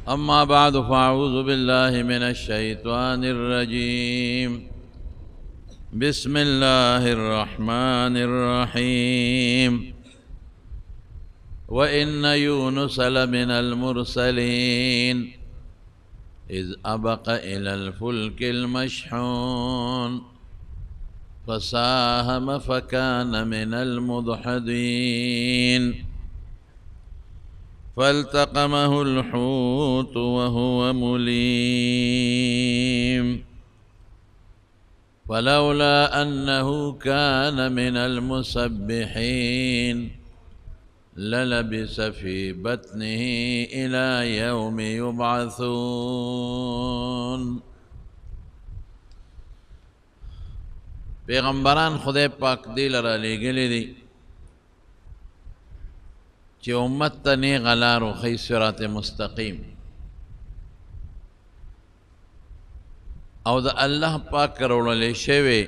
أما بعد فأعوذ بالله من الشيطان الرجيم. بسم الله الرحمن الرحيم. وإن يونس لمن المرسلين إذ أبق إلى الفلك المشحون فساهم فكان من المدحضين فالتقمه الحوت وهو مليم فلولا أنه كان من المسبحين للبث في بطنه إلى يوم يبعثون. پیغمبران خدای پاک دې لره لېږلي دي چې امت ته نېغه لار وښیي، صراط مستقیم، او د الله پاک راوړلی شوی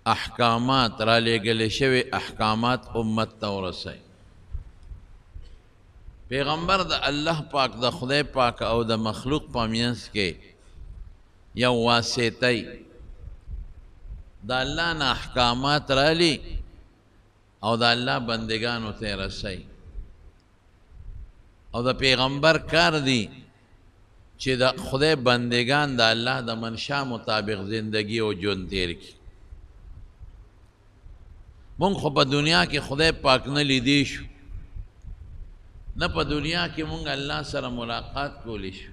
احکامات، رالیږلی شوی احکامات امت ته ورسوي. پیغمبر د الله پاک، د خدای پاک او د مخلوق په منځ کې یو واسطه، د الله نه احکامات رالي او د الله بندگانو ته رسوي. او د پیغمبر کار دی چې د خدای بندگان د الله د منشا مطابق زندگی او ژوند تیر کړي. مونږ خو په دنیا کې خدای پاک نه لیدی شو، نه په دنیا کې مونږ الله سره ملاقات کولی شو،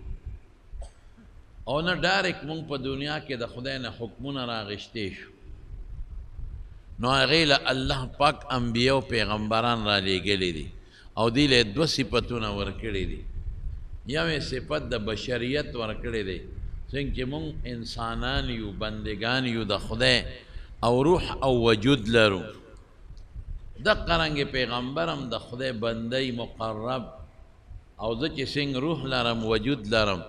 او نه ډایرکټ مونږ په دنیا کې د خدای نه حکمونه راغشتی شو. نو هغې له الله پاک انبیا او پیغمبران را لېږلي دي او دې له دوه صفتونه ورکړي دي. یو یې صفت د بشریت ورکړی دی، څنګه چې مونږ انسانان یو، بندگان یو د خدای، او روح او وجود لرو. دقه رنګ پیغمبر هم د خدای بندی مقرب، او زه چې څنګه روح لرم وجود لرم،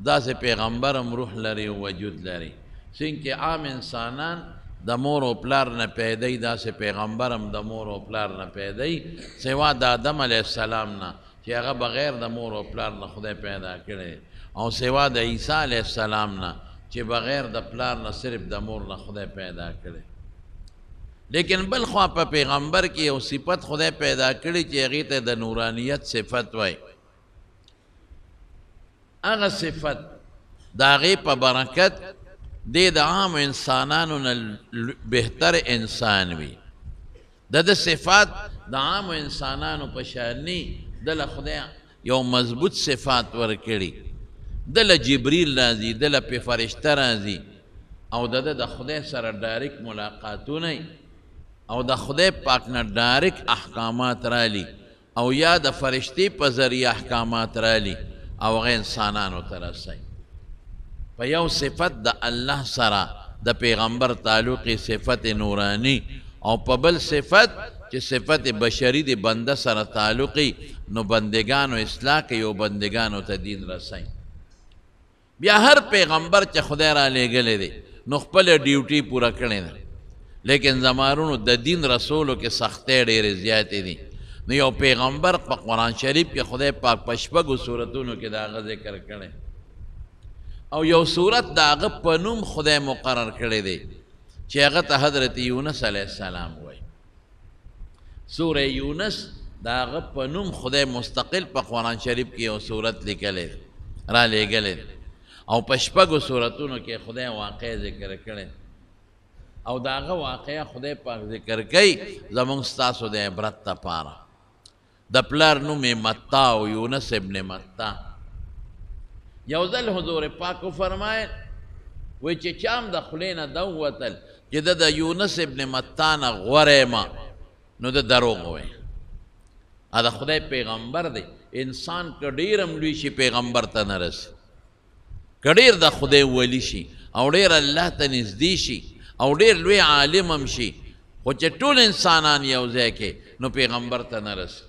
داسې پیغمبر هم روح لري او وجود لري. څنګه چې عام انسانان د مور او پلار نه پیدا، داسې پیغمبر هم د مور او پلار نه پیدا، سوا د آدم علیه السلام نه چې هغه بغیر د مور او پلار نه خدای پیدا کړی، او سوا د عیسی علیه السلام نه چې بغیر د پلار نه صرف د مور نه خدای پیدا کړی. لیکن بل خوا په پیغمبر کې یو صفت خدای پیدا کړی چې هغې ته د نورانیت صفت وایي. هغه صفت د هغې په برکت دی د عام انسانانو نه بهتر انسان وي. د ده صفات د عام انسانانو په شان نه، ده له خدای یو مضبوط صفات ورکړي. ده له جبریل راځي، ده له پې فرشته راځي، او د ده د خدای سره ډایرکټ ملاقاتونه او د خدای پاک نه ډایرکټ احکامات رالي، او یا د فرشتې په ذریعه احکامات رالي او هغه انسانانو ته رسوي. په یو صفت د الله سره د پیغمبر تعلق صفت نورانی، او په بل صفت چې صفت بشری د بنده سره تعلقي، نو بندگانو اصلاح کوي او بندگانو ته دین رسوي. بیا هر پیغمبر چې خدای را لېږلی دی نو خپله ډیوټي پوره کړې ده، لیکن زمارونو د دین رسولو کې سختۍ ډېرې زیاتې دي. نو یو پیغمبر په قرآن شریف کې خدای پاک په شپږو سورتونو کې د هغه ذکر کړی، او یو سورت د هغه په نوم خدای مقرر کړی دی چې هغه ته حضرت یونس علیه السلام وایي. سوره یونس د هغه په نوم خدای مستقل په قرآن شریف کې یو سورت لیکلی دی، را لېږلی دی، او په شپږو سورتونو کې خدای واقع ذکر کړی، او د هغه واقعه خدای پاک ذکر کوي زموږ ستاسو د عبرت لپاره. د پلار نوم یې متا او یونس ابن متا. یو ځل حضور پاک وفرمایل، وایي چې چا هم د خولې نه دا ووتل چې د یونس ابن متا نه غوره یم، نو ده دروغ ووایي. د خدای پیغمبر دی، انسان که ډېر هم لوی شي پیغمبر ته نه رسي، که ډېر د خدای ولي شي او ډېر الله ته نږدې شي او ډېر لوی عالم هم شي، خو چې ټول انسانان یو ځای کې نو پیغمبر ته نه رسي.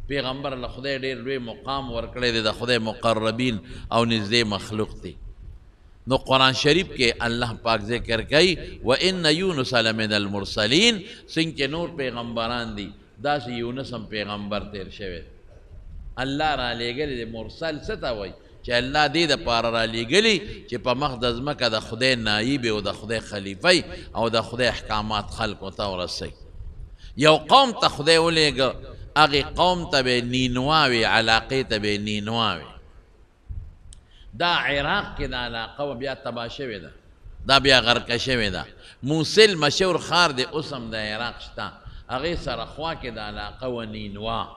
پیغمبر له خدای ډېر لوی مقام ورکړی دی، د خدای مقربین او نږدې مخلوق دی. نو قرآن شریف کې الله پاک ذکر کوي وَإِنَّ يُونُسَ لَمِنَ الْمُرْسَلِينَ، څنګه چې نور پیغمبران دي داسې یونس هم پیغمبر تیر شوی. الله را لېږلی دی. مرسل څه ته وایي؟ چې الله دې دپاره را لېږلي چې په مخ د ځمکه د خدای نایب او د خدای خلیفه او د خدای احکامات خلکو ته ورسوي. یو قوم ته خدای ولېږه، هغې قوم ته به نینوا وي، علاقې ته به نینوا وي. دا عراق کې دا علاقه وه، بیا تباه شوې ده، دا بیا غرقه شوې ده. موصل مشهور ښار دی اوس هم د عراق شته، هغې سره خوا کې دا علاقه وه نینوا.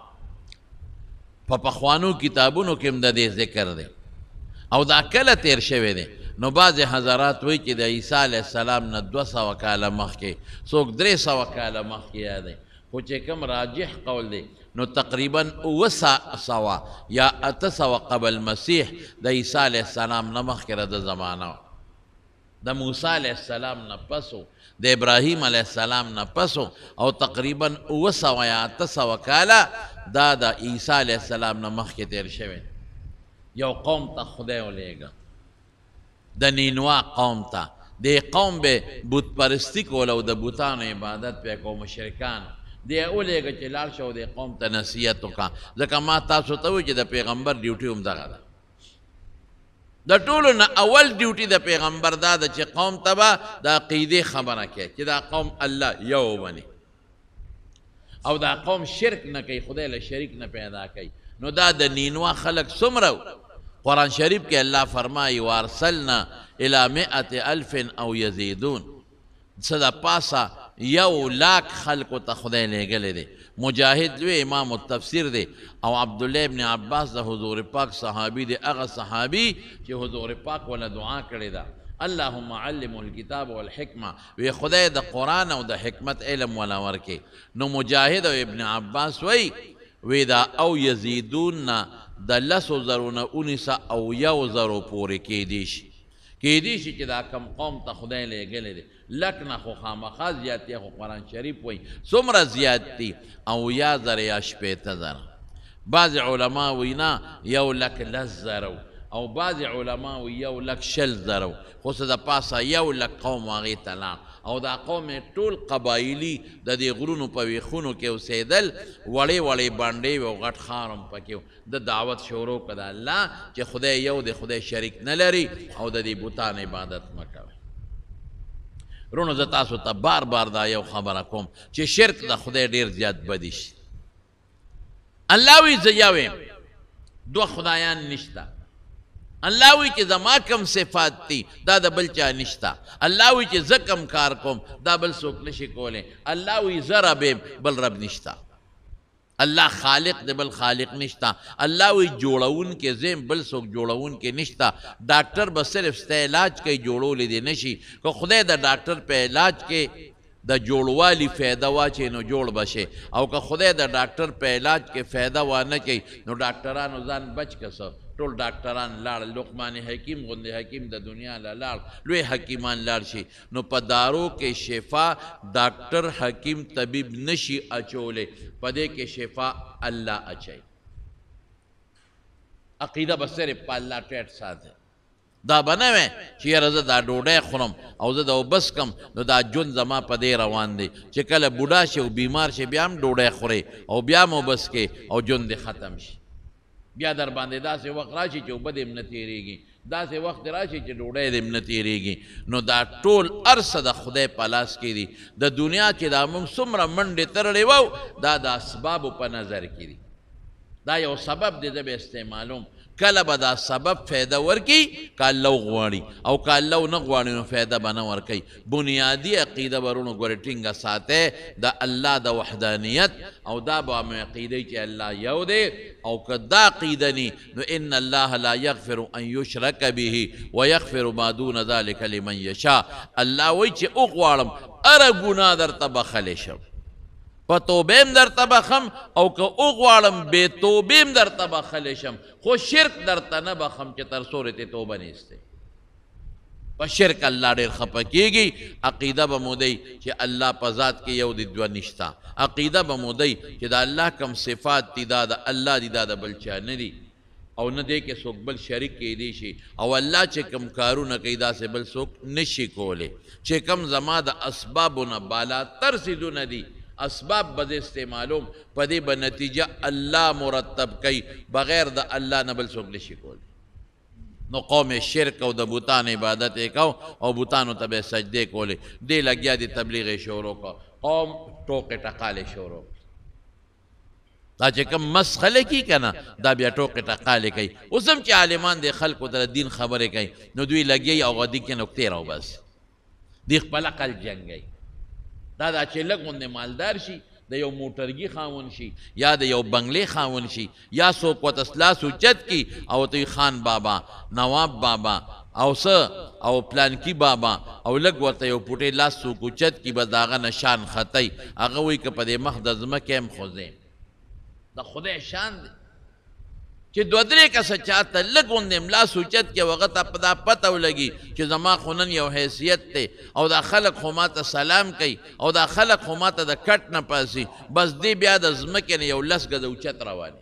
په پخوانو کتابونو کې هم د دې ذکر دی او دا کله تیر شوی دی. نو بعضې حضرات وایي چې د عیسی علیه السلام نه 200 کاله مخکې، څوک 300 کاله مخکې یادوي، خو چې کوم راجح قول دی نو تقریبا 700 یا 800 قبل مسیح د عیسی علیه السلام نه مخکې را د زمانه وه. د موسی علیه السلام نه پسو، د ابراهیم علیه السلام نه پسو، او تقریبا 700 یا 800 کاله دا د عیسی علیه السلام نه مخکې تیر شوی. یو قوم ته خدای ولېږه، د نینوا قوم ته. دې قوم به بت پرستی کوله او د بتانو عبادت به کوو، مشرکانو. دې ولېږه چې لاړ شه او دې قوم ته نصیحت وکړه، ځکه ما تاسو ته وویل چې د پیغمبر ډیوټي هم دغه ده. د ټولو نه اول ډیوټي د پیغمبر دا ده چې قوم ته به د عقیدې خبره کوي چې دا قوم الله یو ومني او دا قوم شرک نه کوي، خدای له شریک نه پیدا کوي. نو دا د نینوا خلک څومره وو؟ قرآن شریف کې الله فرمایي وارسلنا الی 100,000 او یزیدون، څه د پاسه 100,000 خلکو ته خدای لېږلی دی. مجاهد لوی امام التفسیر دی او عبدالله ابن عباس د حضور پاک صحابي دی، هغه صحابي چې حضور پاک وله دعا کړې ده، اللهم علمه الکتاب والحکمه، وی خدای د قرآن او د حکمت علم وله ورکړي. نو مجاهد او ابن عباس وایي وی دا او یزیدون نه د 10,000 نه 19 او 1,000 پورې کېدی شي، کېدی شي چې دا کم قوم ته خدای لېږلی دی. لک نه خو خامخا زیات دی، خو قرآن شریف وایي څومره زیات دي؟ 70,000 یا 60,000. بعضې علما وایي نه 110,000 او بعضې علما وایي 120,000، خو څه د پاسه 100,000 قوم هغې ته لاړ. او دا قوم یې ټول قبایلي د دې غرونو په ویښونو کې اوسېدل، وړې وړې بانډې وې او غټ ښار هم پکې و. د دعوت شروع کړه د الله چې خدای یو دی، خدای شریک نه لري او د دې بتانو عبادت مه کوئ. وروڼو زه تاسو ته بار بار دا یو خبره کوم چې شرک د خدای ډېر زیات بدی شي. الله وایي زه یو یم، دوه خدایان نشته. الله وایي چې زما کوم صفات دي دا د بل چا نشته. الله وایي چې زه کوم کار کوم دا بل څوک نشي کولی. الله وایي زه رب یم، بل رب نشته. الله خالق دی، بل خالق نشته. الله وایي جوړونکی زه یم، بل څوک جوړونکی نشته. ډاکټر به صرف ستا علاج کوي، جوړولی دی نشي. که خدای د ډاکټر په علاج کې د جوړوالي فایده واچوي نو جوړ به شي، او که خدای د ډاکټر په علاج کې فایده وانه کوي نو ډاکټرانو ځان بچ که څه. ټول ډاکټران لاړل، لقمان حکیم غوندې حکیم د دنیا له لاړ، لوی حکیمان لاړ شي. نو په دارو کې شفا ډاکټر حکیم طبیب نشي اچولی، په دې کې شفا الله اچوي. عقیده به صرف په الله ټیټ ساتي. دا به نه وي چې یاره زه دا ډوډۍ خورم او زه دا اوبه څښم نو دا ژوند زما په دې روان دی، چې کله بوډا شي او بیمار شي بیا هم ډوډۍ خورې او بیا هم اوبه څښې او ژوند دې ختم شي. بیا در باندې داسې وخت راشي چې اوبه دې هم نه تېرېږي، داسې وخت راشي چې ډوډۍ دې هم نه تېرېږي. نو دا ټول هر څه د خدای په لاس کې دي. د دنیا چې دا موږ څومره منډې ترړې وو دا د اسبابو په نظر کې دي. دا یو سبب دی، زه به استعمالوم. کله به دا سبب فایده ورکړي که الله وغواړي، او که الله نه غواړي نو فایده به نه ورکوي. بنیادي عقیده به وروڼو ګورې ټینګه ساتئ د الله د وحدانیت، او دا به مو عقیده چې الله یو دی. او که دا عقیده نی نو ان الله لا یغفر ان یشرک به ویغفر ما دون ذلک لمن یشاء. الله وایي چې وغواړم هره ګناه درته بخښلی شم، په توبې هم درته بخښم، او که وغواړم بې توبې هم درته بخښلی شم، خو شرک درته نه بخښم چې تر څو ته توبه نه ایستې. په شرک الله ډېر خفه کېږي. عقیده به مو دی چې الله په ذات کې یو دی دوه نشته. عقیده به مو دی چې د الله کوم صفات دي دا د الله دي، دا د بل چا نه دي، او نه دی کې څوک بل شریک کېدی شي. او الله چې کوم کارونه کوي داسې بل څوک نشي کولی. چې کوم زما د اسبابو نه بالاتر څیزونه دي اسباب به زه استعمالوم، په دې به نتیجه الله مرتب کوي، بغیر د الله نه بل څوک نشي کولی. نو قوم شرک او د بوتان عبادت یې کو او بوتانو ته به یې سجدې کولې. دې لګیا دي تبلیغ یې شروع کړ، قوم ټوقې ټقالې شروع کړې. دا چې کوم مس خلک یي که نه، دا بیا ټوقې ټقالې کوي. اوس هم چې عالمان د خلکو ته د دین خبرې کوي، نو دوی لګیا یي او غدي کې نکتې راوباسي، دوی خپل عقل جنګوي. دا دا چې لږ غوندې مالدار شي، د یو موټرګي خاوند شي یا د یو بنګلې خاوند شي، یا څوک ورته لاس اوچت کړي او ورته وایي خان بابا، نواب بابا، او څه او پلانکي بابا، او لږ ورته یو پوټې لاس څوک اوچت کړي، بس د هغه نه شان ختوي. هغه وایي که په دې مخ د ځمکې یم خو زه یم. د خدای شان دی چې دوه درې کسه چاته لږ غوندې هم لاس اوچت کړي او هغه ته په دا پته ولګي چې زما خو نن یو حیثیت دی، او دا خلک خو ما ته سلام کوي، او دا خلک خو ما ته د کټ نه پاسي، بس دی بیا د ځمکې نه یو لس ګزه اوچت روان.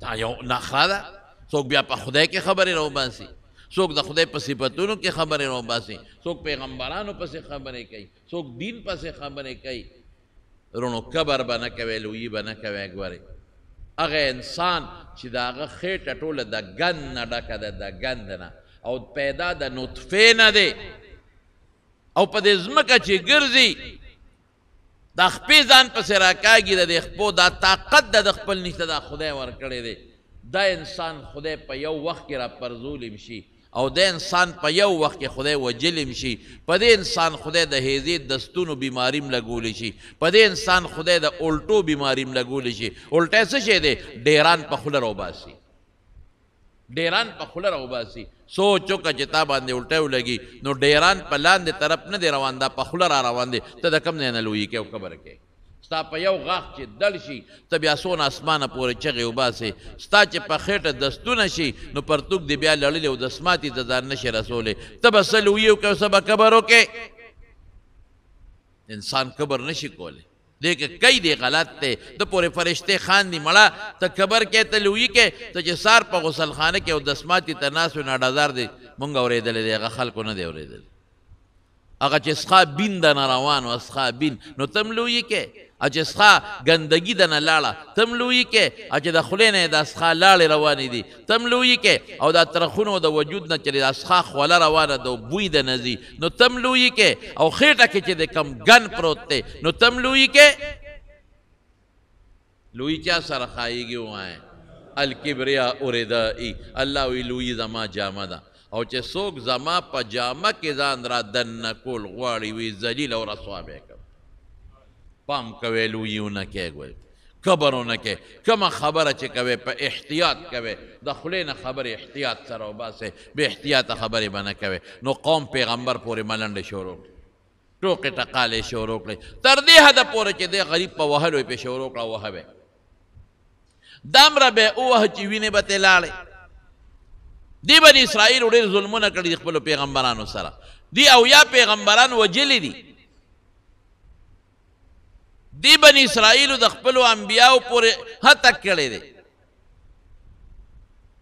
دا یو نخره ده. څوک بیا په خدای کې خبرې راوباسي، څوک د خدای په صفتونو کې خبرې راوباسي، څوک پیغمبرانو پسې خبرې کوي، څوک دین پسې خبرې کوي. رونو کبر به نه کوي، لویي به نه کوي. ګورې هغه انسان چې د هغه خېټه ټوله د ګند نه ډکه ده، د ګند نه، او پیدا د نطفې نه دی، او په دې ځمکه چې ګرځي دا خپې ځان پسې راکاږي، د دې خپو دا طاقت د خپل نشته، دا خدای ورکړی دی. دا انسان خدای په یو وخت کې راپرځولیم شي، او دا انسان په یو وخت کې خدای وجلیم شي. په دې انسان خدای د هیضې دستونو بیماریم لګولی شي، په دې انسان خدای د الټو بیماریم لګولی شي. الټی څه شی دی؟ ډیران په خوله راوباسي، ډیران په خوله راوباسي. سوچ وکړه چې تا باندې الټی ولګي، نو ډیران په لاندې طرف نه دی روان، دا په خوله را روان دی، ته د کوم ځای نه لویي کې او کبر کې. ستا په یو غاښ چې دړ شي، ته بیا څونه اسمانه پورې چغې وباسې. ستا چې په خېټه دستونه شي، نو پرتوګ دې بیا لړلی او دسماتي ته ځان نه شي رسولی. ته به څه لویي وکړې او څه به کبر وکړې؟ انسان کبر نه شي کولی. دې که کوي دی غلط دی، د پورې فرشتې خاندي مړه، ته کبر کې، ته لویي کې، ته چې سار په غسلخانه کې او دسماتي ته ناست وې، نو ډزار دی مونږ اورېدلی دی، هغه خلکو نه دی اورېدلی. هغه چې سخا بین د نه روان و، سخا بین، نو ته هم لویي کې. چې سخا ګندګي د نه لاړه، ته هم لویي کې. چې د خولې نه یې دا سخا لاړې روانې دي، ته هم لویي کې. او دا ترخونو د وجود نه چې دا سخا خوله روانه ده او بوی د نه ځي، نو ته هم لویي کې. او خېټه کې چې د کم ګن پروت دی، نو ته هم لویي کې. لویي چا سره ښایېږي؟ ووایه الکبریا ردائي. الله وایي لویي زما جامه ده، او چې څوک زما په جامه کې ځان را دننه کول غواړي، وي ذلیل او رسوا به یې کوم. پام کوئ، لویي ونه کوې، ګورې کبر ونه کوې. کومه خبره چې کوې په احتیاط کوې، د خولې نه خبرې احتیاط سره وباسې، بې احتیاطه خبرې به نه کوې. نو قوم پیغمبر پورې ملنډې شروع کړې، ټوقې ټقالې شروع کړې، تر دې حده پورې چې دی غریب په وهلو یې پرې شروع کړه، وهه به یې. دامره به یې ووهه چې وینې به ترې لاړې. دی بني اسرائیل ډېر ظلمونه کړي دي خپلو پیغمبرانو سره، دی او یا پیغمبران وژلي دي. دی بني اسرائیل د خپلو انبیاو پورې هتک کړی دی.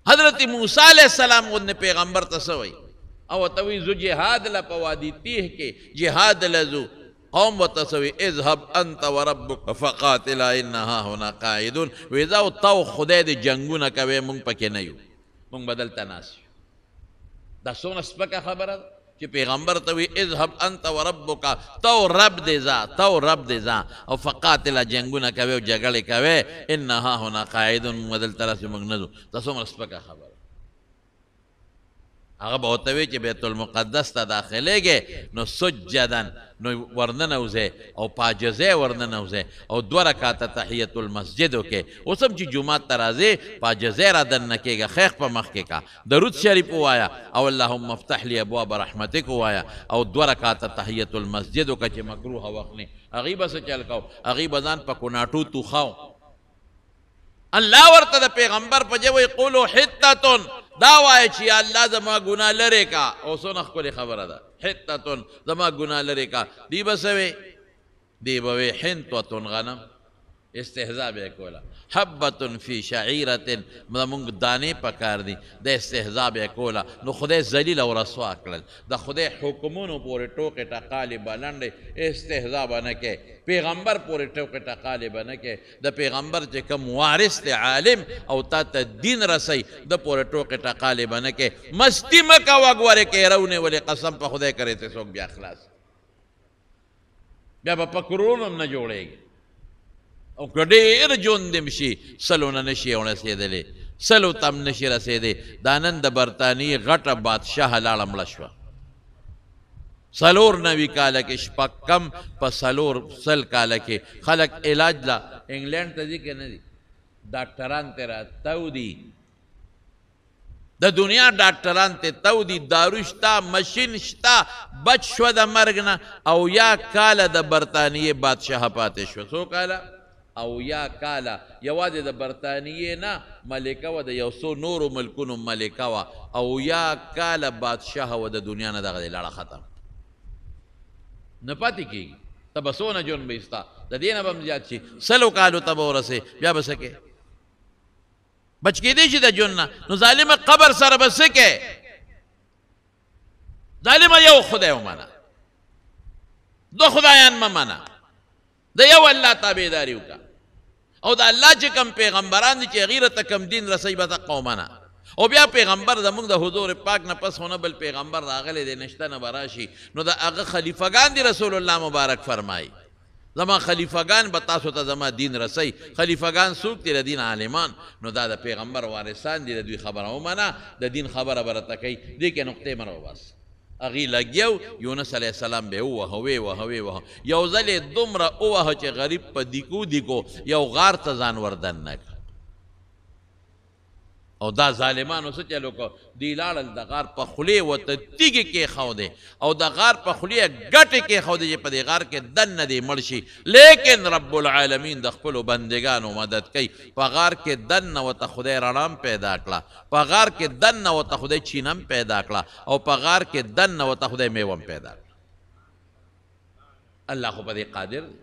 حضرت موسی علیه السلام غوندې پیغمبر ته څه وایي؟ او ورته وایي ځو جهاد له په وادي تیه کې جهاد له ځو. قوم ورته څه وایي؟ اذهب انت وربک فقاتلا انا هاهنا قاعدون. وایي ځه او ته او خدای دې جنګونه کوې، موږ پکې نه یو، موږ به دلته ناست یو. دا څونه سپکه خبره ده چې پیغمبر ته وایي اذهب انت وربک، ته او رب دې ځه، ته او رب دې ځه، او فقاتله جنګونه کوې او جګړې کوې، انا هاهنا قاعدون، موږ به دلته ناست یو، موږ نه ځو. دا څومره سپکه خبره. هغه به ورته وایي چې بیت المقدس ته داخلېږې نو سجدا، نو ورننوځې او په عاجزۍ ورننوځې او دوه رکعته تحیت المسجد وکړې. اوس هم چې جومات ته راځې په عاجزۍ را دننه کېږه، خیخ په مخ کې کا، درود شریف ووایه او اللهم افتح لي ابواب رحمتک ووایه او دوه رکعته تحیت المسجد وکړه چې مکروه وخت نه. هغوی به څه چل کوو؟ هغوی به ځان په کوناټو توخاو. الله ورته د پیغمبر په ژبه وایي قولو حتتون، دا وایه چې یا الله زما ګناه لرې کا. او څونه ښکلې خبره ده، حتتون زما ګناه لرې کا. دی به څه وایي؟ دی به وایي حنطتون غنم، استهزا به یې کوله. حبة فی شعیرة، زمونږ دانې پکار دي. د استهزا به یې کوله، نو خدای ذلیل او رسوا کړل. د خدای حکمونو پورې ټوکې ټقالې به لنډې، استهزا به نه کوې، پیغمبر پورې ټوکې ټقالې به نه کوې. د پیغمبر چې کوم وارث دی عالم او تا ته دین رسوي، د پورې ټوکې ټقالې به نه کوې. مستي مه کوه ګورې که رونې ولې، قسم په خدای کرې ته څوک بیا خلاص، بیا به په کورونو هم نه جوړېږي. او که ډېر ژوند هم شي سلو نه نشي رسېدلی، سلو ته هم نشي رسېدی. دا نن د برطانیې غټه بادشاه لاړه مړه شوه، 94 کاله کې، شپږ کم په 400 کاله کې. خلک علاج له انګلینډ ته ځي که نه ځي؟ ډاکټران ته راتاو دي، د دنیا ډاکټران ته تاو دي، دارو شته، مشین شته، بچ شوه د مرګ نه. او یا کاله د برطانیې بادشاه پاتې شوه. څو کاله؟ او یا کاله. یوازې د برطانیې نه ملکه وه، د یو څو نورو ملکونو ملکه وه. او یا کاله بادشاه وه د دنیا نه، دغه دی لاړه ختم، نه پاتې کېږي. ته به څونه ژوند به ستا، د دې نه به هم زیات شي، 100 کالو ته به ورسې، بیا به څه کوې؟ بچ کېدی شي د ژوند نه. نو ظالمه قبر سره به څه کوې؟ ظالمه یو خدای ومنه، دوه خدایان مه منه، د یو الله تابعداري وکړه. او د الله چې کوم پیغمبران دي چې هغوی راته کوم دین رسوي به دقه ومنه. او بیا پیغمبر زموږ د حضور پاک نه پس خو نه بل پیغمبر راغلی دی، نشته نه به راشي. نو د هغه خلیفهګان دي، رسول الله مبارک فرمایي زما خلیفهګان به تاسو ته زما دین رسوي. خلیفهګان څوک دي؟ د دین عالمان. نو دا د پیغمبر وارثان دي، د دوی خبره ومنه، د دین خبره به راته کوي. دې کې نقطې مه راوباسه. هغوی لګیا وو، یونس علیه السلام به یې ووهه، ویې وهه، ویې وهه. یو ځل یې دومره ووهه چې غریب په دیکو دیکو یو غار ته ځان وردننه کړ. او دا ظالمانو څه چل وکړ؟ دوی لاړل د غار په خولې ورته تیږې کېښودې، او د غار په خولې ګټې کېښودې چې په دې غار کې دننه دې مړ شي. لیکن رب العالمین د خپلو بندګانو مدد کوي. په غار کې دننه ورته خدای رڼا هم پیدا کړه، په غار کې دننه ورته خدای چینه هم پیدا کړه، او په غار کې دننه ورته خدای میوه هم پیدا کړه. الله خو په دې قادر دی.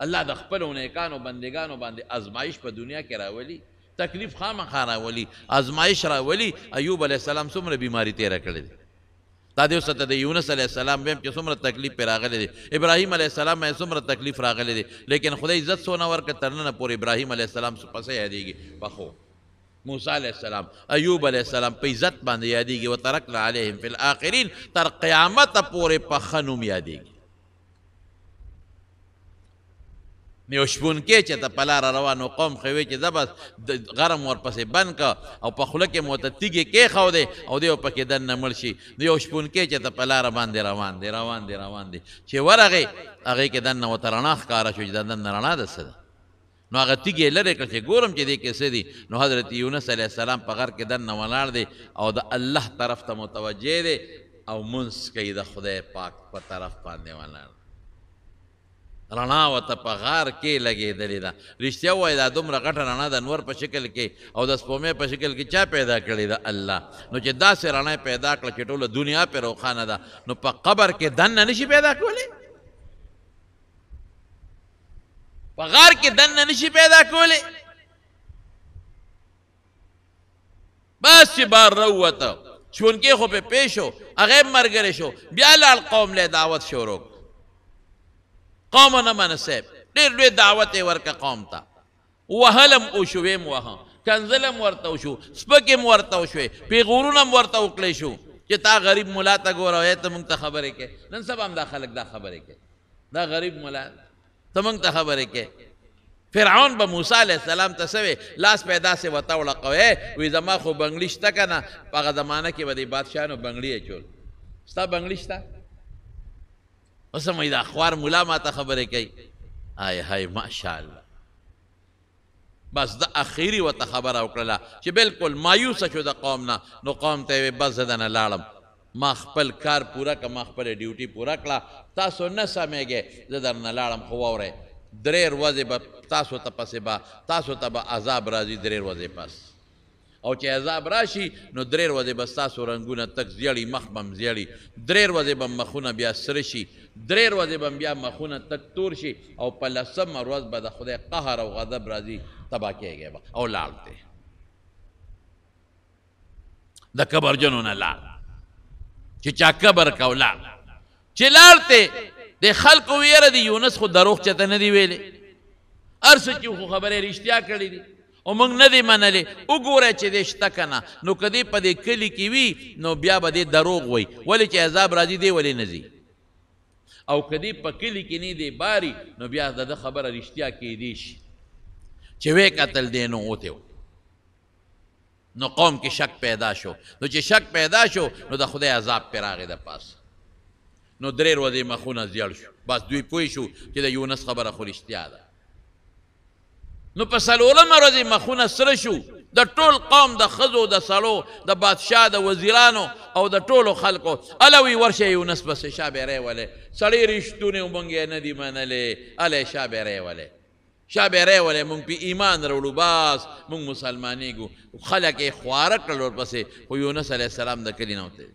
الله د خپلو نیکانو بندګانو باندې ازمایش په دنیا کې راولي، تکلیف خامخا راولي، ازمایش راولي. ایوب علیه السلام څومره بیماری تېره کړې ده، دا دې اوس ته د یونس علیه السلام ویم چې څومره تکلیف پرې راغلی دی، ابراهیم علیه السلام یې څومره تکلیف راغلی دی، لیکن خدای عزت څونه ورکړ تر ننه پورې ابراهیم علیه السلام په څه یادېږي؟ په ښو. موسی علیه السلام، ایوب علیه السلام په عزت باندې یادېږي. وترکنا علیهم فی الآخرین، تر قیامته پورې په ښه نوم یادېږي. یو شپونکی چې ته په لاره روان و، قوم خو وی چې ځه بس غرم ورپسې بند که، او په خوله کې مو ورته تیږې کېښودې او دی پکې دننه مړ شي. نو یو شپونکی چې ته په لاره باندې روان دی، روان دی، روان دی، چې ورغی هغې کې دننه ورته رڼا ښکاره شو چې دا دننه رڼا ده څه ده. نو هغه تیږې یې لرې کړه چې ګورم چې دې کې څه دي. نو حضرت یونس علیه السلام په غر کې دننه ولاړ دی او د الله طرف ته متوجه دی او مونځ کوي، د خدای پاک په طرف باندې ولاړ. رڼا ورته په غار کې لګېدلې ده. رښتیا ووایه، دا دومره غټه رڼا د نور په شکل کې او د سپومې په شکل کې چا پیدا کړې ده؟ الله. نو چې داسې رڼا یې پیدا کړه چې ټوله دنیا پرې روښانه ده، نو په قبر کې دننه نشي پیدا کولی؟ په غار کې دننه نشي پیدا کولی؟ بس چې بار راووته، شپونکی خو پرې پېښ شو، هغه یې ملګری شو، بیا لاړ قوم له دعوت شروع کړ. قوم نه منه صاحب، ډېر لوی دعوت یې ورکړه قوم ته. وهلم وشو، ویم وهه، کنځلم ورته وشو، سپکې هم ورته وشوې، پیغورونه هم ورته وکړی شو چې تا غریب ملا ته ګوره، وایې ته موږ ته خبرې کوې. نن سبا هم دا خلک دا خبرې کوي، دا غریب ملا ته موږ ته خبرې کوې. فرعون به موسی علیه السلام ته څه وی؟ لاس به یې داسې ورته وړقوی، وی زما خو بنګړي شته که نه؟ په هغه زمانه کې به د بادشاهانو بنګړي اچول. ستا بنګړي شته؟ اوس هم وایي دا خوار ملا ما ته خبرې کوي. آی های ماشاءالله. بس د اخیری ورته خبره وکړله چې بالکل مایوسه شو د قوم نه. نو قوم ته یې وی بس زه درنه لاړم، ما خپل کار پوره کړه، ما خپله ډیوټي پوره کړه، تاسو نه سمېږئ، زه درنه لاړم. خو واورئ، درې ورځې به تاسو ته پسې به تاسو ته به عذاب راځي، درې ورځې پس. او چې عذاب راشي نو درې ورځې به ستاسو رنګونه تک زیړي، مخ به هم زیړي، درې ورځې به مخونه بیا سره شي، درې ورځې به بیا مخونه تک تور شي او په لسمه ورځ به د خدای قهر او غضب راځي، تباه کېږي به او لاړ دی د کبرجنو نه لاړ چې چا کبر کو لاړ چې لاړ دی د خلکو ویره دي یونس خو دروغ چاته نه دی ویلی، هر څه چې خو خبرې رښتیا کړې دي او موږ نه دی منلې، وګوره چې دی شته که نه. نو که دی په دې کلي کې وي نو بیا به دی دروغ وایي، ولې چې عذاب راځي دی ولې نه ځي، او که دی په کلي کې نه دی باري نو بیا د ده خبره رښتیا کېدی شي. چې ویې کتل دی نو وتی و، نو قوم کې شک پیدا شو، نو چې شک پیدا شو نو د خدای عذاب پرې راغی د پاسه. نو درې ورځې مخونه زیړ شو، بس دوی پوه شو چې د یونس خبره خو رښتیا ده. نو په څلورمه ورځ مخونه سره شو د ټول قوم، د ښځو، د سړو، د بادشاه، د وزیرانو او د ټولو خلکو. هله وی ورشه یونس پسې شا به ولې، سړی رښتونی و موږ یې نه دي منلی، هله شا به ولې، شا به ولې، موږ پې ایمان راوړو، بس موږ مسلمانېږو. خلک یې خواره کړل ورپسې، خو یونس علیه السلام د کلي نه وتی.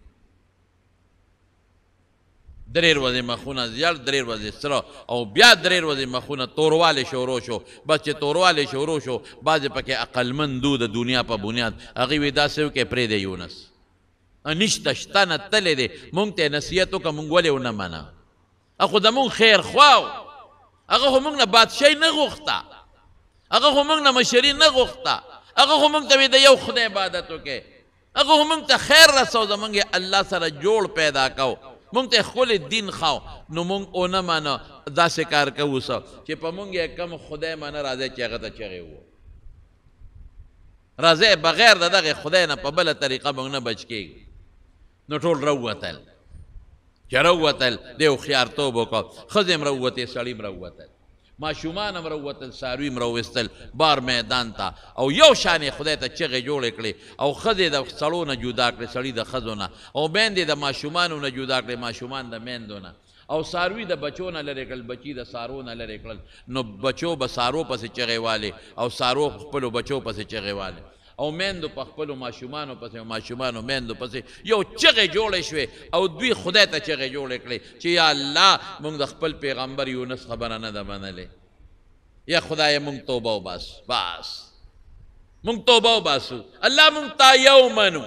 درې ورځې مخونه زیړ، درې ورځې سره، او بیا درې ورځې مخونه توروالی شروع شو. بس چې توروالی شروع شو، بعضې پکې عقلمند د دنیا په بنیاد هغې وی داسې وکړې پرېږدی یونس نشته، شته نه تللی دی، موږ ته یې نصیحت وکړه، موږ ولې ونه منه؟ خو زموږ خیر خوا و، هغه خو موږ نه بادشاهي نه غوښته، هغه خو موږ نه مشري نه غوښته، هغه خو موږ ته وی د یو خدای عبادت وکړې، هغه خو موږ ته خیر رسو، زموږ یې الله سره جوړ پیدا کو، موږ ته ښکلی دین ښاو، نو موږ ونه منه. داسې کار کوو څه چې په موږ یې کم خدای منه، راځئ چې هغه ته چغې ووهو، راځئ بغیر د دغې خدای نه په بله طریقه موږ نه بچ کېږو. نو ټول راووتل، چې راووتل دی هوښیارتوب وکړ، ښځې هم راووتې، سړي هم راووتل، ماشومان هم راووتل، څاروي هم راوویستل بار میدان ته، او یو شان یې خدای ته چغې جوړې کړې، او ښځې د سړو نه جدا کړې، سړي د ښځو نه، او میندې د ماشومانو نه جدا کړې، ماشومان د میندو نه، او څاروي د بچو نه لرې کړل، بچي د څارو نه لرې کړل. نو بچو به څارو پسې چغې والې، او څارو خپلو بچو پسې چغې والې، او میندو په خپلو ماشومانو پسې، او ماشومانو میندو پسې یو چغې جوړې شوې، او دوی خدای ته چغې جوړې کړې چې یا الله موږ د خپل پیغمبر یونس خبره نه ده منلې، یا خدای موږ توبه وباسو، بس موږ توبه وباسو، الله موږ تا یو منو،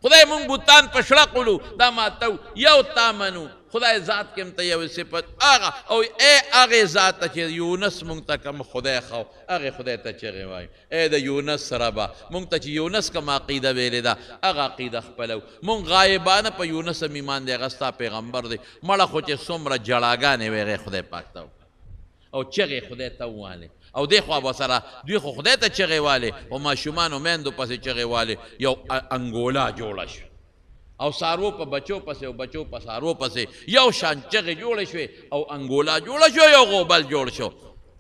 خدای موږ بوتان په شړقلو دا ماتو، یو تا منو، خدای ذات کې هم ته یو صفت هغه، او ای هغې ذات ته چې یونس موږ ته کوم خدای ښو، هغې خدای ته چغې وایو، ای د یونس ربه موږ ته چې یونس کوم عقیده ویلې ده هغه عقیده خپلو، موږ غایبانه په یونس هم ایمان دی، هغه ستا پیغمبر دی، مړه خو چې څومره جړاګانې وې هغې خدای پاک ته او چغې خدای ته ووالې، او دې خوا به سره دوی خو خدای ته چغې والې، او ماشومانو میندو پسې چغې والې، یو انګولا جوړه شوه، او څاروو په بچو پسې او بچو په څاروو پسې یو شان چغې جوړې شوې، او انګولا جوړه شوه، یو غوبل جوړ شو.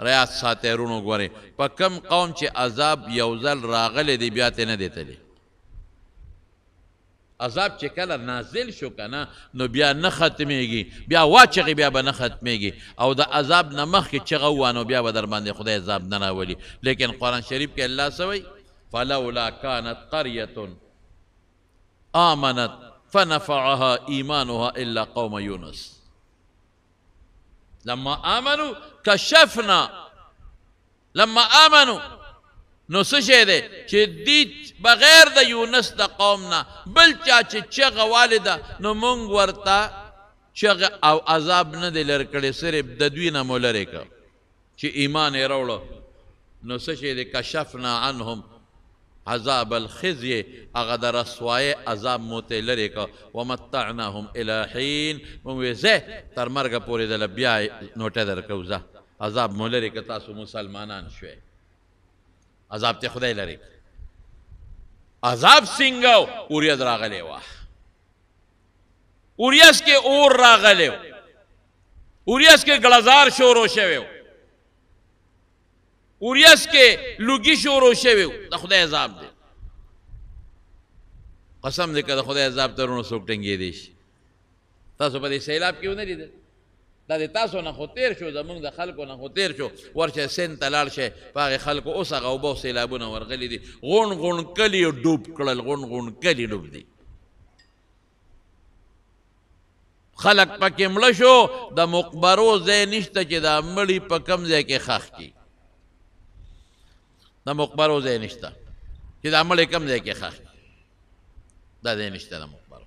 ریاض ساتئ وروڼو ګورئ په کم قوم چې عذاب یو ځل راغلی دی بیا ترې نه دی تللی. عذاب چې کله نازل شو که نه نو بیا نه ختمېږي، بیا واچغې بیا به نه ختمېږي، او د عذاب نه مخکې چغه ووایه نو بیا به در باندې خدای عذاب نه راولي. لیکن قرآن شریف کې الله څه وایي؟ فلولا کانت قریة آمنت فنفعها ایمانها الا قوم یونس لما آمنوا کشفنا، لما آمنوا نو څه شی دی چې دی بغیر د یونس د قوم نه بل چا چې چغه والې ده نو موږ ورته چغه او عذاب نه دی لرې کړی، صرف د دوی نه مو لرې کړ چې ایمان یې راوړو. نو څه شی دی؟ کشفنا عنهم عذاب الخزي، هغه د رسوایۍ عذاب مو ترې لرې کړ، ومتعناهم الی حین، موږ ویې ځه تر مرګه پورې دله بیا نوټه درکوو، ځه عذاب مو لرې کړ، تاسو مسلمانان شوئ. عذاب ته خدای لرې کړ. عذاب څنګه و؟ اوریځ راغلی وه، اوریځ کې اور راغلی و، اوریځ کې ګړزار شروع شوی و، اوریځ کې لوګي شروع شوی و. د خدای عذاب دی، قسم دی که د خدای عذاب ته وروڼو څوک ټینګېدی شي. تاسو په دې سیلاب کې ونه لیدل؟ دا د تاسو نه خو تېر شو، زموږ د خلکو نه خو تېر شو. ورشه سند ته لاړ شئ، په هغې خلکو اوس هغه اوبه او سیلابونه ورغلي دي، غوڼ غوڼ کلي یې ډوب کړل، غوڼ غوڼ کلي ډوب دي. خلک پکې مړه شو، د مقبرو ځای نشته چې دا مړي په کوم ځای کې ښخ کړي. د مقبرو ځای نشته چې دا مړی کوم ځای کې ښخ کړي، دا ځای نشته. د مقبرو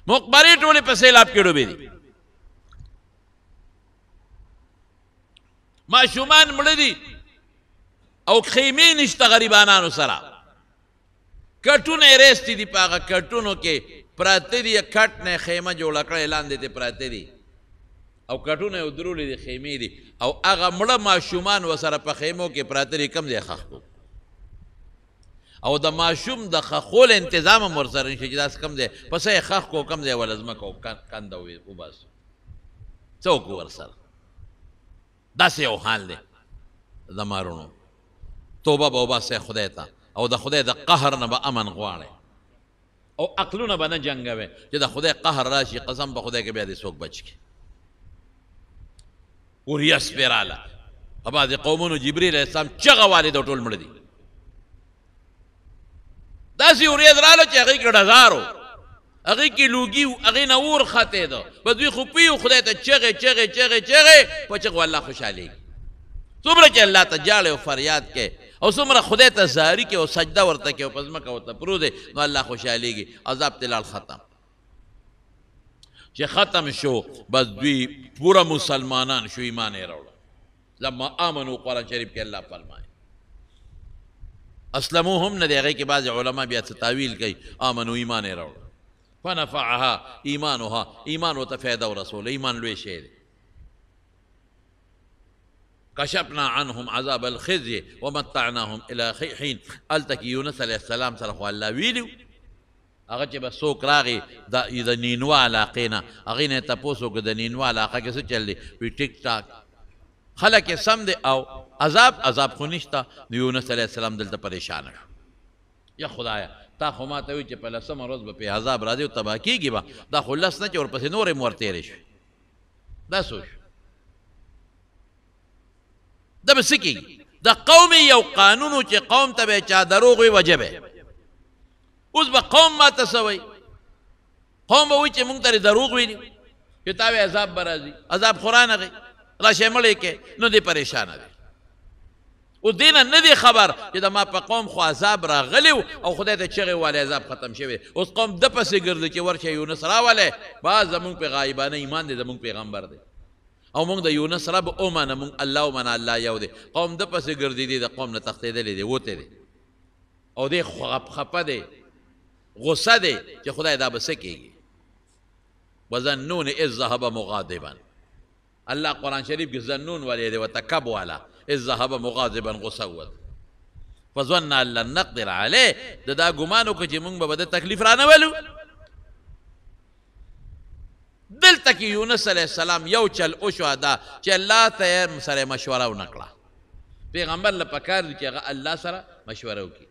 مقبرې ټولې په سیلاب کې ډوبې دي. ماشومان مړه دي او خیمې نشته غریبانانو سره، کټونه یې ریستي دي، په هغه کټونو کې پراته دي، کټ نه خیمه جوړه کړې لاندې ترې پراته دي او کټونه یې ودرولي دي، خیمې دي، او هغه مړه ماشومان ورسره په خیمو کې پراته دي، کوم ځای ښخ کړو؟ او د ماشوم د ښخولو انتظام هم ورسره نشته چې داسې کوم ځای په څه یې ښخ کړو، کوم ځای وله ځمکه او کنده وباسو، څه وکړو ورسره؟ داسې یو حال دی د مارونو. توبه به وباسئ خدای ته او د خدای د قهر نه به امن غواړئ او عقلونه به نه جنګوئ چې د خدای قهر راشي، قسم په خدای کې بیا دې څوک بچ کړي. وریځ پرې راله، په بعضې قومونو جبریل علیه السلام چغه والې ده، ټول مړه دي. داسې وریځ راله چې هغې کې ډزار و، هغې کې لوګي و، هغې نه اور ختېده، بس دوی خو پوه وو خدای ته چغې چغې چغې چغې، په چغو الله خوشحالېږي. څومره چې الله ته ژاړې او فریاد کوې او څومره خدای ته زاري کوې او سجده ورته کوې او په ځمکه ورته پروت دی، نو الله خوشحالېږي. عذاب ترې لاړ ختم. چې ختم شو بس دوی پوره مسلمانان شو، ایمان یې راوړل. لما آمنو، قرآن شریف کې الله فرمایي اسلمو هم نه دی، هغې کې بعضې علما بیا څه تاویل کوي، آمنو ایمان یې راوړل. فنفعها ایمانها، ایمان ورته فایده ورسوله، ایمان لوی شی دی. کشفنا عنهم عذاب الخزي ومتعناهم الى حين. هلته کې یونس علیه السلام سره خو الله ویلي وو، هغه چې به څوک راغی د نینوا علاقې نه، هغې نه یې تپوس وکړ د نینوا علاقه کې څه چل دی، وایي ټیک ټاک خلک یې سم دی او عذاب عذاب خو نشته. نو یونس علیه السلام دلته پریشانه شو، یا خدایه تا خو ما ته وویل چې په لسمه ورځ به پرې عذاب راځي او تباه کېږي به، دا خو لس نه چې ورپسې نورې هم ورتېرې شوې، دا څه وشو؟ دا به څه کېږي؟ د قوم یو قانون و چې قوم ته به چا دروغ وي وجه به، اوس به قوم ما ته څه وایي؟ قوم به وایي چې موږ ته دې دروغ ویلي چې تا وایي عذاب به راځي، عذاب خو رانغی، راشه مړی کې، نو دی پریشانه دی. اوس دې نه نه دی خبر چې د ما په قوم خو عذاب راغلی او خدای ته چغې والې عذاب ختم شوی، اوس قوم د پسې ګرځي چې ورشه یونس راولې، باز زموږ په غایبانه ایمان دی، زموږ پیغمبر دی او موږ د یونس رب ومنه، موږ الله ومنه، الله یو دی. قوم د پسې ګرځي دی، د قوم نه تښتېدلی دی، وتی دی او دی خفه دی، غصه دی چې خدای دا به څه کېږي. وظنون اذ ذهب مغاضبا، الله قرآن شریف کې ظنون والے دی ورته کب والا، اذ ذهب مغاضبا غصه ووت، فظن ان لن نقدر علیه، د دا ګمان وکړو چې موږ به د تکلیف رانه ولو. دلته کې یونس علیه السلام یو چل وشو دا چې الله ته سره مشوره ونه کړه. پیغمبر له پکار دی چې هغه الله سره مشوره وکړي،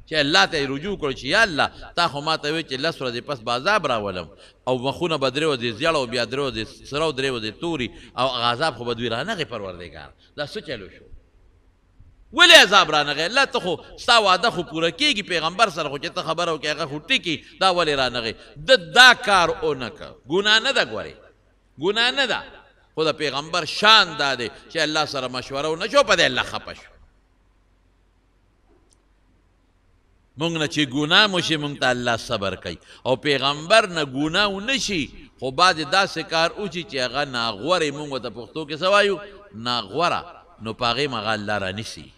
چې الله ته یې رجوع کړو چې یا الله تا خو ما ته وویل چې لس ورځې پس به عذاب راولم او مخونه به درې ورځې زیړ او بیا درې ورځې سره او درې ورځې توري او هغه عذاب خو به دوی رانغی، پروردګار دا څه چل وشو؟ ولې عذاب رانغی؟ الله ته خو ستا وعده خو پوره کېږي، پیغمبر سره خو چې ته خبره وکړې هغه خو ټیکي، دا ولې رانغی؟ ده دا کار ونه کړ. ګناه نه ده، ګورې ګناه نه ده، خو د پیغمبر شان دا دی چې الله سره مشوره ونه شو، په دې الله خفه شو. مونږ نه چې ګناه مو شي مونږ ته الله صبر کوي، او پیغمبر نه ګناه ونه شي خو بعضې داسې کار وشي چې هغه ناغورې، مونږ ورته پښتو کې څه وایو، ناغوره، نو په هغې هم هغه الله رانیسي.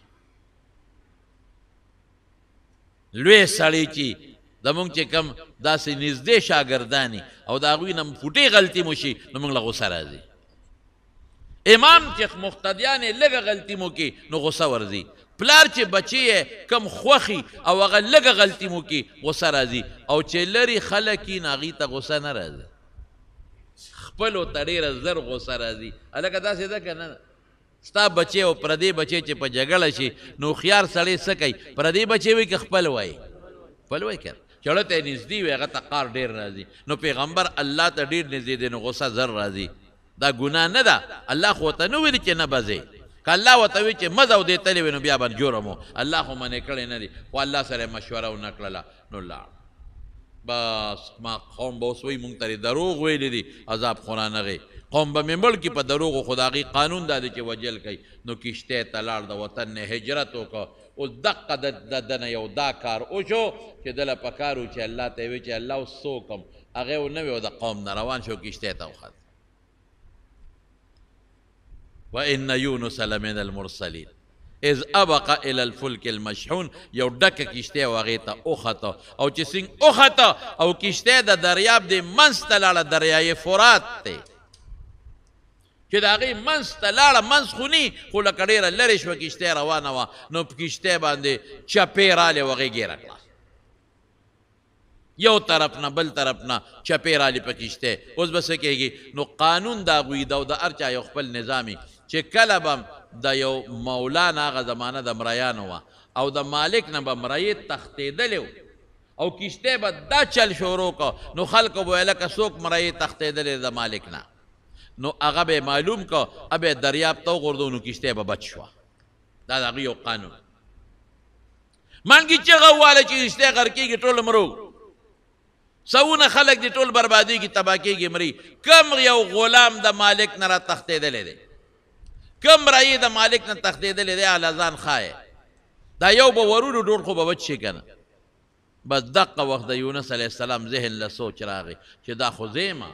لوی سړی چې زمونږ چې کوم داسې نږدې شاګردان او د هغوی نه فوټې غلطي مو شي نو مونږ له غوسه راځي. امام چې مقتدیان یې لږه غلطي مو کړي نو غوسه ورځي، پلار چې بچی یې کم خوښي او هغه لږه غلطي مو کړي غوسه راځي، او چې لرې خلک یې نو هغوی ته غوسه نه راځي، خپلو ته ډېره زر غوسه راځي. هلکه داسې ده که نه؟ ستا بچی او پردی بچی چې په جګړه شي نو هوښیار سړی څه کوي؟ پردی بچی وي که خپل وایي؟ خپل وایي که نه، چړه ته یې نږدې وي هغه ته قار ډېر راځي. نو پیغمبر الله ته ډېر نږدې دی نو غوسه زر راځي. دا ګناه نه ده، الله خو ورته نه ویلي چې نه به ځې، که الله ورته وي چې مه ځه او دې تللی وي نو بیا به جرم و، الله خو منع کړی نه دی، خو الله سره یې مشوره ونه کړله نو لاړ. بس ما قوم به اوس وایي مونږ ته دروغ ویلي دي، عذاب خو رانغی، قوم به مې مړ کړي په دروغو، خو د هغې قانون دا دی چې وژل کوي. نو کښتۍ ته لاړ، د وطن نه هجرت وکړ. اوس دقه د ده نه یو دا کار وشو چې ده له پکار و چې الله ته یې وویل چې الله اوس څه وکړم، هغه یې ونه وي او د قوم نه روان شو، کښتۍ ته وخت. وان یونس لمن المرسلین اذ ابق الى الفلک المشحون. یو ډکه کښتۍ هغې ته وخته، او چې څنګه وخته او کښتۍ د دریاب دې منځ ته لاړه، دریای فرات دی چې د هغې منځ ته لاړه، منځ خو نی خو لکه ډېره لرې شوه، کښتۍ روانه وه، نو په کښتۍ باندې چپې رالې او هغې ګېره کړه، یو طرف نه بل طرف نه چپې رالې په کښتۍ. اوس به څه کېږي؟ نو قانون د هغوی ده او د هر چا یو خپل نظام وي چې کله به د یو مولا نه، هغه زمانه د مریانو وه، او د مالک نه به مریې تښتېدلی او کښتۍ به دا چل شروع کړ، نو خلکو به ویل که څوک مریې تښتېدلی د مالک نه، نو هغه به معلوم کړ، به دریاب ته وغورځو، نو کښتۍ به بچ شوه. دا د هغوی یو قانون. منګي چغه وواله چې کښتۍ غرقېږي، ټول مرو، سوونه خلک دي ټول بربادېږي، تباه کېږي، مري. کم یو غلام د مالک نه را تښتېدلی دی، کم رایې د مالک نه تښتېدلی دی، هله ځان ښایې. دا یو به ورونو ټول خو به بچ شي که نه. بس دقه وخت د یونس علیه السلام ذهن له سوچ راغی چې دا خو زه یم،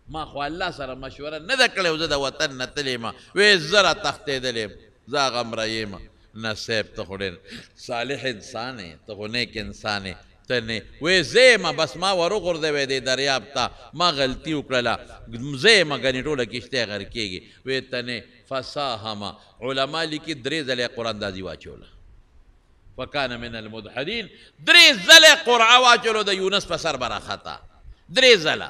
ما خو الله سره مشوره نه ده کړې او زه د وطن نه تللی یم، وې زه را تښتېدلی یم، زه هغه مریې یم. نه صاحب، ته خو ډېر صالح انسان یې، ته خو نیک انسان یې، ته نه وې زه یم، بس ما وروغورځوې دې دریاب ته، ما غلطي وکړله، زه یم، ګنې ټوله کښتۍ غرقېږي. وې ته نه. فساهمه، علما لیکي درې ځلې قرآن اندازي واچوله، فکان من المدحدین، درې ځلې قرعه واچولو د یونس په سر به راخته، درې ځله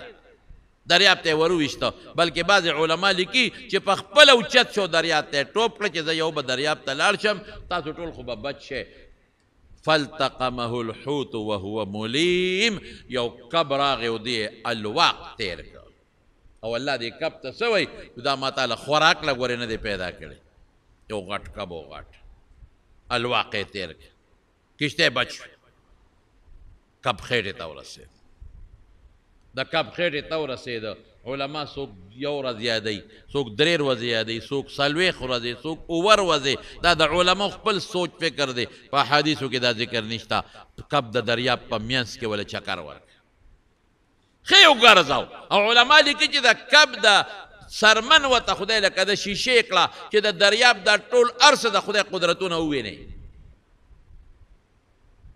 دریاب ته یې وروویشته. بلکې بعضې علما لیکي چې په خپله اوچت شو، دریاب ته یې ټوپ کړه چې زه یو به دریاب ته لاړ شم، تاسو ټول خو به بچ شئ. فالتقمه الحوت وهو ملیم، یو کب راغی او دی الواق تیر کړ، او الله دې کب ته څه وایي؟ دا ما تا له خوراک له ګورې نه دی پیدا کړی، یو غټ کب او غټ الواق یې تیر کړ، کښتۍ بچ شو، کب خېټې ته ورسېد. د کب خېټې ته ورسېده. علما څوک یو ورځ یادوي، څوک درې ورځې یادوي، څوک څلوېښت ورځې، څوک اووه ورځې. دا د علماو خپل سوچ فکر دی، په احادیثو کې دا ذکر نشته. کب د دریاب په منځ کې وله چکر ورکړ، ښه یې وګرځاو. او علما لیکي چې د کب د سرمن ورته خدای لکه د شیشې کړه چې د دریاب دا ټول هر څه د خدای قدرتونه وویني.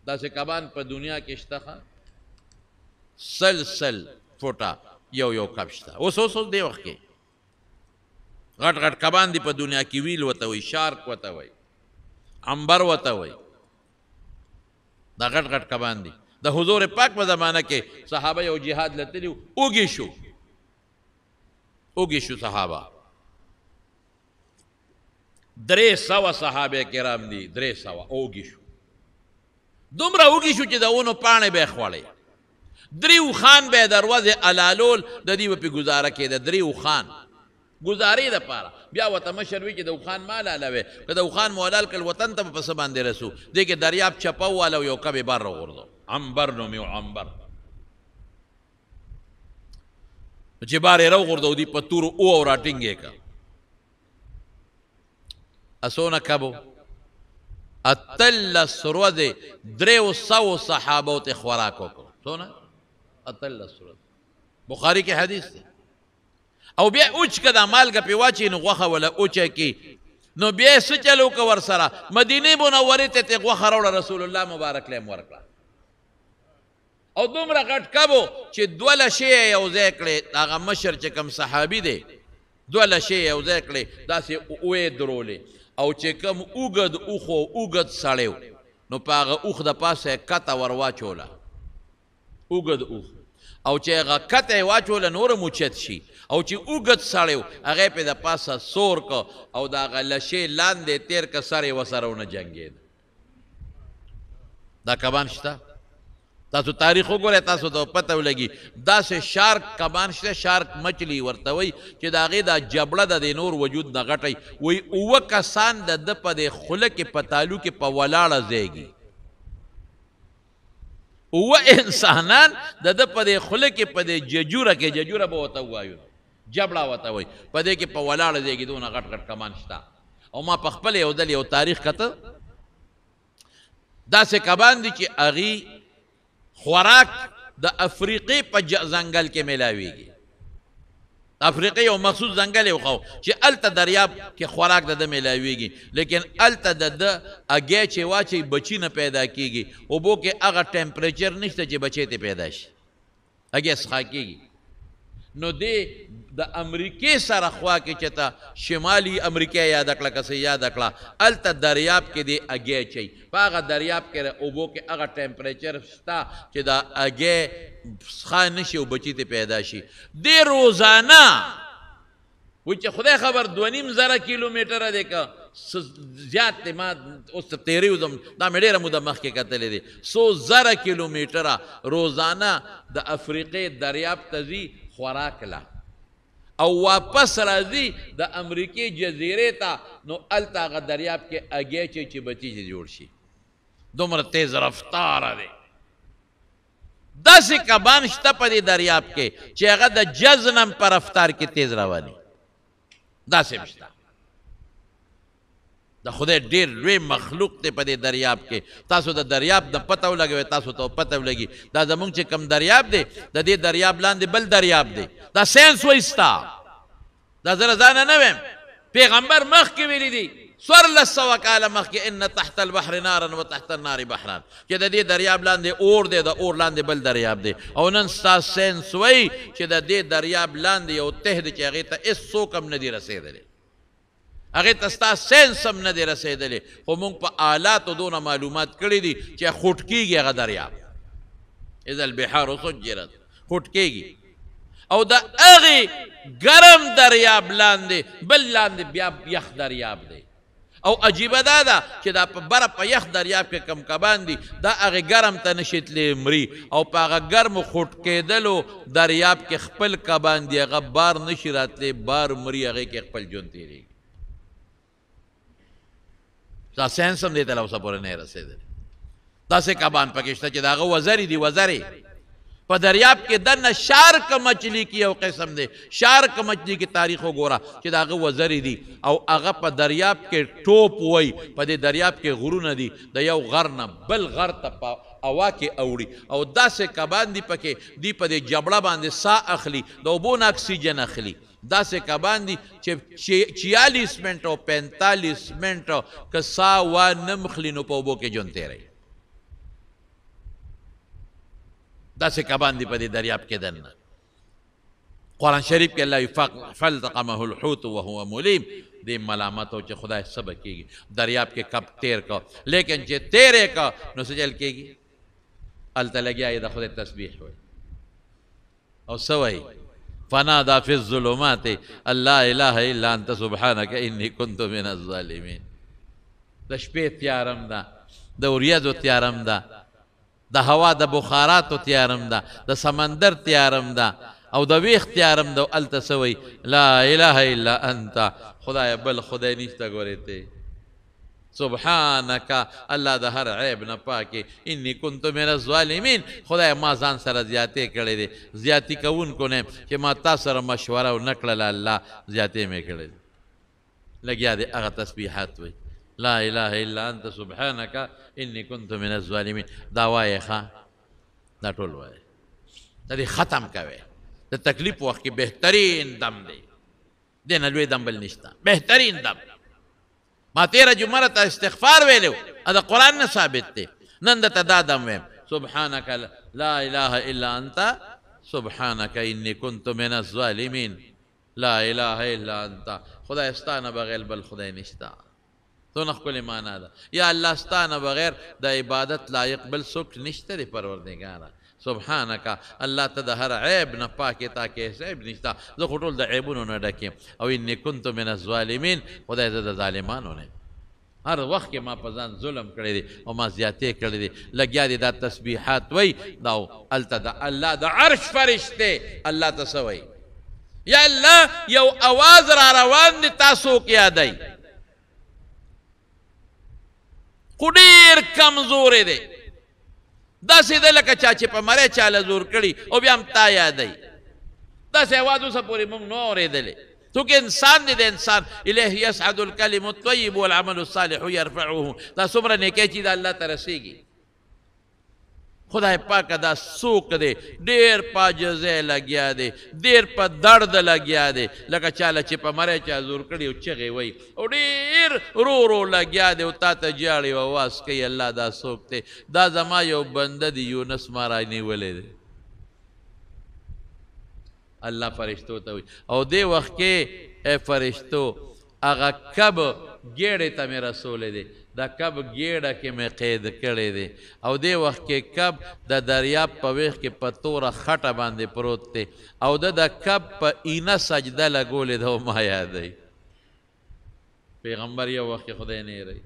داسې کبان په دنیا کې شته، ښه سل سل فوټه یو یو کب شته. اوس اوس اوس دې وخت کې غټ غټ کبان دي په دنیا کې، ویل ورته وایي، شارک ورته وایي، عنبر ورته وایي، دا غټ غټ کبان دي. د حضور پاک په زمانه کې صحابه یو جهاد له تللي وو، اوږي شو، اوږي شو صحابه. 300 صحابه کرام دي، 300 اوږي شو، دومره اوږي شو چې د ونو پاڼې به یې خوړې. درې اوښان به یې دروازې الالول، د دې به پې ګزاره کېده. درې اوښان ګزارې دپاره بیا ورته مشر وي چې د اوښان ما حلالوې، که د اوښان مو حلال کړل وطن ته به په څه باندې رسو. دې کې دریاب چپه وواله او یو کب یې بار راوغورځاوه، عنبر نوم یې و، عنبر. چې بار یې راوغورځاوه، دوی په تورو او راټینګ یې کړ. اسونه کب و؟ 18 ورځې 300 صحابو ته خوراک وکړ. څونه؟ 18 ورځې. بخاري کې حدیث دی. او بیا اوچ که دا مالګه پې واچوي نو غوښه وله اوچه کړي، نو بیا یې څه چل وکړه ورسره؟ مدینې منورې ته ترې غوښه راوړه، رسول الله مبارک له یې هم ورکړه. او دومره غټ کب و چې دوه لشې یې یو ځای کړې، هغه مشر چې کوم صحابي دی دوه لشې یې یو ځای کړې، داسې ویې درولې، او چې کوم اوږد اوښ و، اوږد سړی و، نو په هغه اوښ د پاسه یې کته ور واچوله، اوږد اوښ، او چې هغه کته یې واچوله نور هم اوچت شي، او چې اوږد سړی و هغه یې پرې د پاسه سور کړ، او د هغه لشې لاندې تېر که سر یې ورسره ونه جنګېد. دا کبان شته، تاسو تاریخ وګورئ، تاسو ته پته ولګي. داسې شارک کبان شته، شارک مچلی ورته وایي، چې د هغې دا جبړه د دې نور وجود نه غټه وي. وایي اووه کسان د ده په دې خوله کې په تالو کې په ولاړه ځایږي. اووه انسانان د ده په دې خوله کې په دې ججوره کې، ججوره به ورته ووایو، جبړه ورته وایي، په دې کې په ولاړه ځای کې دونه غټ غټ کمان شته. او ما په خپله یو ځل یو تاریخ کته، داسې کبان دي چې هغوی خوراک د افریقې په ځنګل کې میلاویږي. افریقې یو مخصوص ځنګل یې وښو چې هلته دریاب کې خوراک د ده میلاویږي، لیکن هلته د ده هګۍ چې واچوي بچي نه پیدا کېږي، اوبو کې هغه ټمپریچر نشته چې بچی ترې پیدا شي، هګۍ څښا کېږي. نو دی د امریکې سره خوا کې چې ته شمالي امریکې یاده کړه که څه یاده کړه، هلته دریاب کې دی هګۍ اچوي، په هغه دریاب کې اوبو کې هغه ټمپریچر شته چې د هګۍ څښا نه شي او بچي ترې پیدا شي. دی روزانه وایي چې خدای خبر 2,500 کیلومتره دی که زیات دی، ما اوس تېرې وځم، دا مې ډېره موده مخکې کتلې دی، څو زره کیلومتره روزانه د افریقې دریاب ته ځي خوراک له، او واپس راځي د امریکې جزیرې ته، نو هلته هغه دریاب کې هګۍ اچوي چې بچي چې جوړ شي. دومره تیز رفتاره دی. داسې کبان شته په دې دریاب کې چې هغه د جزنم په رفتار کې تیز رواني، داسې هم شته. د خدای ډېر لوی مخلوق دی په دې دریاب کې. تاسو د دریاب نه پته ولګوئ، تاسو ته پته ولګي دا زمونږ چې کوم دریاب دی، د دې دریاب لاندې بل دریاب دی. دا ساینس وایي ستا، دا زه له ځانه نه وایم، پیغمبر مخکې ویلي دي 1400 کاله مخکې، ان تحت البحر نارا وتحت النار بحران، چې د دې دریاب لاندې اور دی، د اور لاندې بل دریاب دی. او نن ستا ساینس وایي چې د دې دریاب لاندې یو ته دی چې هغې ته هېڅ څوک هم نه دی رسېدلی، هغې ته ستا ساینس هم نه دی رسېدلی، خو موږ په آلاتو دونه معلومات کړي دي چې خوټ کېږي هغه دریاب، اذا البحار سجرت، خوټ کېږي. او د هغې ګرم دریاب لاندې بل لاندې بیا یخ دریاب دی. او عجیبه دا ده چې دا په بره په یخ دریاب کې کم کبان دي، دا هغې ګرم ته نشي تللی مري، او په هغه ګرمو خوټ کېدلو دریاب کې خپل کبان دي، هغه بار نشي راتلی، بار مري، هغې کې خپل ژوند تېرېږي. دا ساینس هم دې ته لا اوسه پورې نه رسېدلی. داسې کبان پکې شته چې د هغه وزرې دي، وزرې په دریاب کې دننه شارک مچلي کې یو قسم دی، شارک مچلي کې تاریخ وګوره چې د هغه وزرې دي، او هغه په دریاب کې ټوپ وایي، په دې دریاب کې غرونه دي، د یو غر نه بل غر ته په هوا کې اوړي، او داسې کبان دي پکې دی په دې جبړه باندې سا اخلي، د اوبو نه اکسیجن اخلي. داسې کبان دي چې 46 منټه او 45 منټه که سا وا نه مخلي نو په اوبو کې ژوند تېروي. داسې کبان دي په دې دریاب کې دننه. قرآن شریف کې الله فالتقمه الحوت وهو ملیم، دې ملامت او چې خدای څه به کېږي، دریاب کې کب تیر که، لیکن چې تیر یې که نو څه چل کېږي؟ هلته لګیا یې د خدای تسبیح وایي او څه وایي؟ فنادى في الظلمات أن لا إله إلا أنت سبحانك إني كنت من الظالمين. د شپې تیارم ده، د وریځو تیارم ده، د هوا د بخاراتو تیارم ده، د سمندر تیارم ده، او د ویښ تیارم ده. هلته څه وایي؟ لا اله الا انت، خدای بل خدای نشته ګورې ته، سبحانك الله د هر عیب نه پاکې، انی كنت من الظالمین، خدای ما ځان سره زیاتې کړې دي، زیاتې کوونکو نه چې ما تا سره مشوره ونه کړله، الله زیاتې مې کړې دي. لګیا دی هغه تسبیحات وایي، لا اله الا انت سبحانك انی كنت من الظالمین. دا وایې ښه، دا ټول وایې، دا دې ختم کوې. د تکلیف وخت کې بهترین دم دی، دې نه لوی دم بل نشته، بهترین دم. ما تیره جمعه راته استغفار ویلی و، د قرآن نه ثابت دی، نن درته دا دم ویم، سبحانك لا اله الا انت سبحانك انی كنت من الظالمین، لا اله الا انت، خدای ستا نه بغیر بل خدای نشته. څونه ښکلې معنا ده، یا الله ستا نه بغیر د عبادت لایق بل څوک نشته دی پروردګاره، سبحانك الله ته د هر عیب نه پاکې، تا کې هېڅ عیب نشته، زه خو ټول د عیبونو نه ډک یم، او انی كنت من الظالمین، خدای زه د ظالمانو نه یم. هر وخت کې ما په ځان ظلم کړی دی او ما زیاتې کړې دي. لګیا دي دا تسبیحات وایي، دا هلته د الله د عرش فرشتې الله ته څه وایي؟ یا الله یو اواز را روان دی، تا څوک یادوي؟ خو ډېر کمزوری دی، داسې ده لکه چا چې په مرۍ چا له زور کړي او بیا هم تا یادوي. داسې اواز اوسه پورې موږ نه اورېدلی. څوک انسان دی د انسان الیه یصعد الکلم الطیب والعمل الصالح یرفعه. دا څومره نیکۍ چې دا الله ته رسېږي. خدای پاک دا څوک دی ډېر په عاجزۍ لګیا دی، ډېر په درد لګیا دی، لکه چا له چې په مرۍ چا زور کړي او چغې وایي او ډېر رو رو لګیا دی او تا ته ژاړي او اواز کوي الله دا څوک دی، دا زما یو بنده دی یونس ما رانیولی دی. الله فرشتو ته وایي او دې وخت کې ای فرشتو هغه کب ګېډې ته مې رسولی دی، دا کب ګېډه کې مې قید کړی دی او دې وخت کې کب د دریاب په ویښ کې په توره خټه باندې پروت دی او ده د کب په اینه سجده لګولې ده او ما یادوي. پیغمبر یو وخت کې خدای نه هېروي.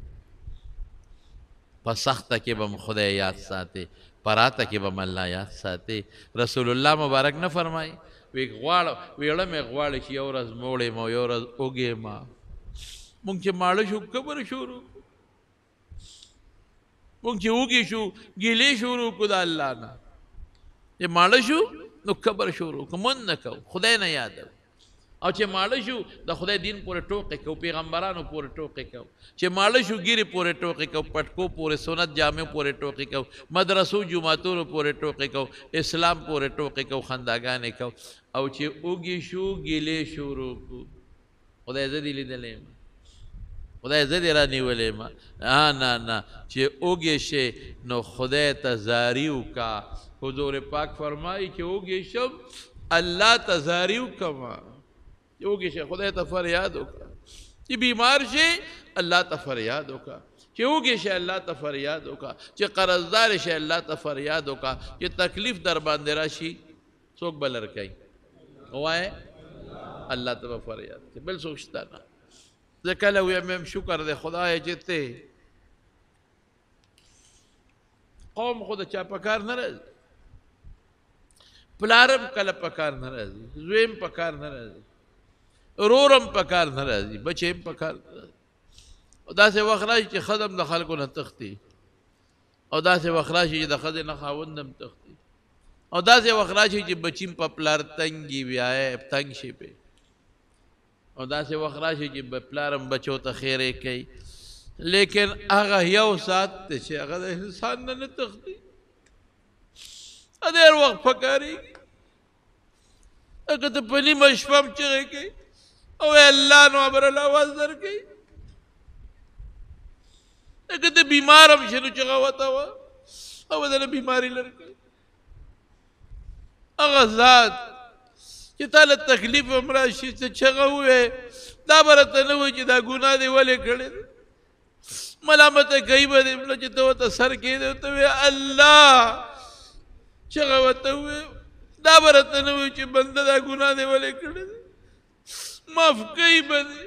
په سخته کې به هم خدای یاد ساتي، په راته کې به هم الله یاد ساتي. رسول الله مبارک نه فرمایي وی غواړه ویړه مې غواړي چې یو ورځ موړ یم او یو ورځ وږی یم. موږ چې ماړه شو کبر شروع، موږ چې وږي شو ګیلې شروع کړو د الله نه. چې ماړه شو نو کبر شروع کړو، مونږ نه کوو، خدای نه یادوو. او چې ماړه شو د خدای دین پورې ټوقې کوو، پیغمبرانو پورې ټوقې کوو. چې ماړه شو ګیرې پورې ټوقې کوو، پټکو پورې، سنت جامعو پورې ټوقې کوو، مدرسو جوماتونو پورې ټوقې کوو، اسلام پورې ټوقې کوو، خنداګانې کوو. او چې وږي شو ګیلې شروع کړو، خدای زه دې لیدلی یم، خدای زه دې رانیولی یم. نه نه، چې وږی شې نو خدای ته زاري وکړه. حضور پاک فرمایي چې وږی شم الله ته زاري وکړم. چې وږی شې خدای ته فریاد وکړه، چې بیمار شې الله ته فریاد وکړه، چې وږی شې الله ته فریاد وکړه، چې قرضدار شې الله ته فریاد وکړه، چې تکلیف در باندې راشي څوک به لر کوي؟ ووایه الله ته به فریاد کوي، بل څوک شته نه. زه کله ویم یم شکر دی خدای چې ته قوم خو د چا په کار نه راځي، پلار هم کله په کار نه راځي، زوی هم په کار نه راځي، ورور هم په کار نه راځي، بچی هم په کار نه راځي. او داسې وخت راشي چې ښځه هم د خلکو نه تښتي، او داسې وخت راشي چې د ښځې نه خاوند هم تښتي، او داسې وخت راشي چې بچي هم په پلار تنګي بیا تنګ شي پرې، او داسې وخت راشي چې پلار هم بچو ته خیرې کوي. لیکن هغه یو ساعت دی چې هغه د انسان نه نه تښتي، ډېر وخت پکارېږي. هغه ته په نیمه شپه هم چغې کوي او الله نو امر له اواز درکوي. هغه ته بیمار هم شي نو چغه ورته وه او به بیماري لرې کوي. هغه ذات چې تا له تکلیف هم راشي ته چغه ووایې، دا به راته نه وایي چې دا ګناه دې ولې کړې ده، ملامته کوي به دې نه چې ته ورته سر کښېږدې ورته وایې الله، چغه ورته ووایې، دا به راته نه وایي چې بنده دا ګناه دې ولې کړې ده، معاف کوي به دې.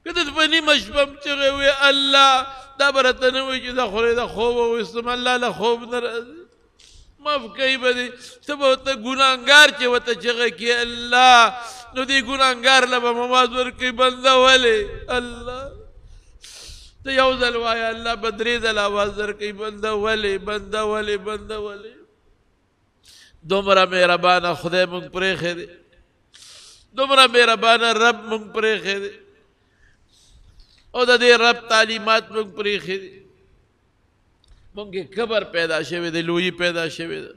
که ته په نیمه شپه هم چغې ووایې الله، دا به راته نه وایي چې دا خورې د خوبه وویستم، الله له خوب نه راځي، معاف کوي به دې. ته به ورته ګناهګار چې ورته چغه کړې الله، نو دې ګناهګار له به اواز ورکوي بنده ولې الله. ته یو ځل وایه الله به درې ځله اواز درکوي بنده ولې، بنده ولې، بنده ولې. دومره مهربانه خدای موږ پرېښی دی، دومره مهربانه رب موږ پرېښی دی، او د دې رب تعلیمات موږ پرېښي دي. موږ کې کبر پیدا شوی دی، لویي پیدا شوې ده،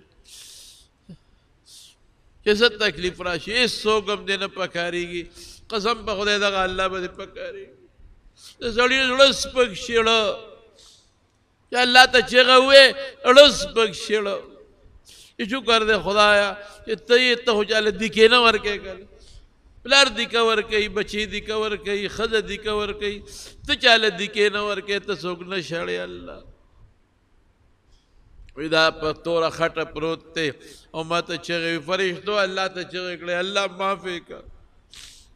چې څه تکلیف راشي هېڅوک هم دې نه پکارېږي. قسم په خدای دغه الله به دې پکارېږي. د سړي زړه سپک شي، زړه چې الله ته چغه ووایې زړه سپک شي، زړه چې شکر دی خدایه چې ته یې، ته خو چاله دیکې نه ورکوې، کله پلار دیکه ورکوي، بچی دیکه ورکوي، ښځه دیکه ورکوي، ته چاله دیکې نه ورکوې، ته څوک نه شړې. الله وایي دا په توره خټه پروت دی او ما ته چغې وي، فرشتو الله ته چغې کړې الله معاف یې کړه،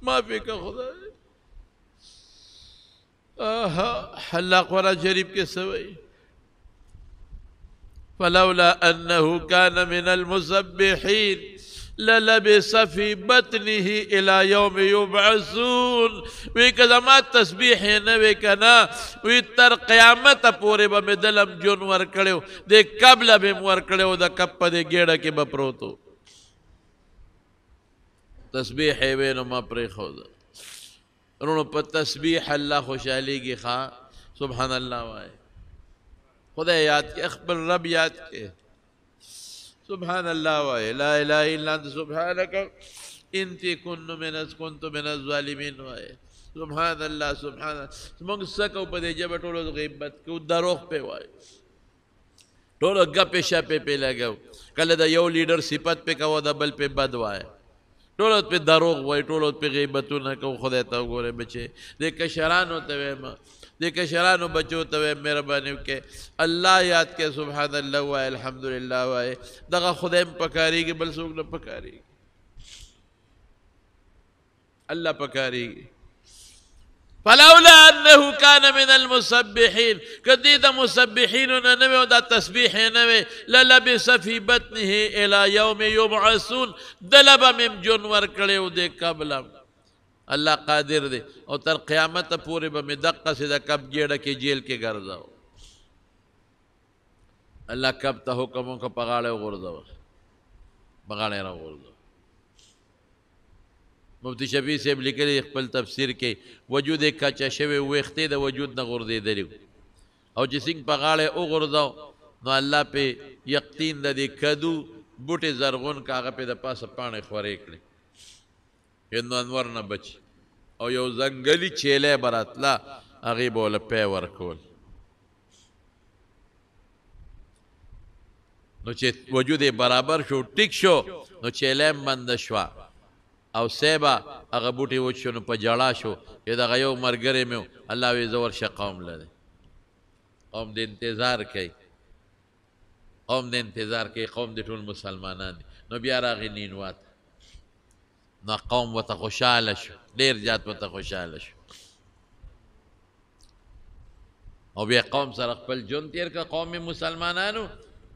معاف یې کړه خدای. الله قرآن شریف کې څه وایي؟ فلولا أنه كان من المسبحين للبث في بطنه الى يوم يبعثون. وی که زما تسبیح نه وی که نه، وی تر قیامته پورې به مې دلم ژوند ورکړی و، دې کب له به مې ورکړی و، د کب په دې ګېډه کې به پروت و. تسبیح یې وی نو ما پرېښوده. وروڼو په تسبیح الله خوشحالېږي. ښه سبحان الله وایي، خدای یاد کې، خپل رب یاد کې، سبحان الله وایي، لا اله الا انت سبحانك انتي كنت من الظالمین وایي، سبحان الله سبحان الله. موږ څه کوو په دې ژبه؟ ټولو غیبت کوو، دروغ پې وایو، ټولو ګپې شپې پې لګوو. کله د یو لیډر صفت پې کوو، د بل پې بد وایي، ټولو پې دروغ وایي، ټولو پې غیبتونه کوو. خدای ته وګورئ بچې، دې کشرانو ته وایم، دې کشرانو بچو ته وایم، مهرباني وکړئ الله یاد کړئ، سبحان الله وایي، الحمدلله وایي. دغه خدای هم پکارېږي، بل څوک نه پکارېږي، الله پکارېږي. فلولا انه كان من المسبحين، که دې د مسبحینو نه نه وي او دا تسبیح یې نه وي، للبث في بطنه الى يوم يبعثون، دله به مې ژوند ورکړی و دې قبله. الله قادر دی، او تر قیامته پورې به مې دقسې د کب ګېډه کې جیل کې ګرځاوه. الله کب ته حکم وکړ، په غاړه یې وغورځوه، په غاړه یې راوغورځوه. مفتي شفیع صاحب لیکلی خپل تفسیر کې، وجود یې کچه شوی، ویښتې د وجود نه غورځېدلي، او چې څنګه په غاړه یې وغورځاو نو الله پې یقین د دې کدو بوټې زرغون که هغه پې د پاسه پاڼې خورې کړې، هندو انور نه بچي، او یو ځنګلي چیلی به راتله، هغې به ورله پی ورکول. نو چې وجود یې برابر شو، ټیک شو، نو چیلی هم بنده شوه، او سیبا هغه بوټی وچ شو، نو په ژړا شو چې دغه یو ملګری مې و، الله وایي زه ورشه قوم له دی، قوم دې انتظار کوي، قوم دې انتظار کوي، قوم دې ټول مسلمانان دي. نو بیا راغی نینوا ته، نو قوم ورته خوشحاله شو، ډېر زیات ورته خوشحاله شو، او بیا قوم سره خپل ژوند تېر کړ، قوم یې مسلمانانو،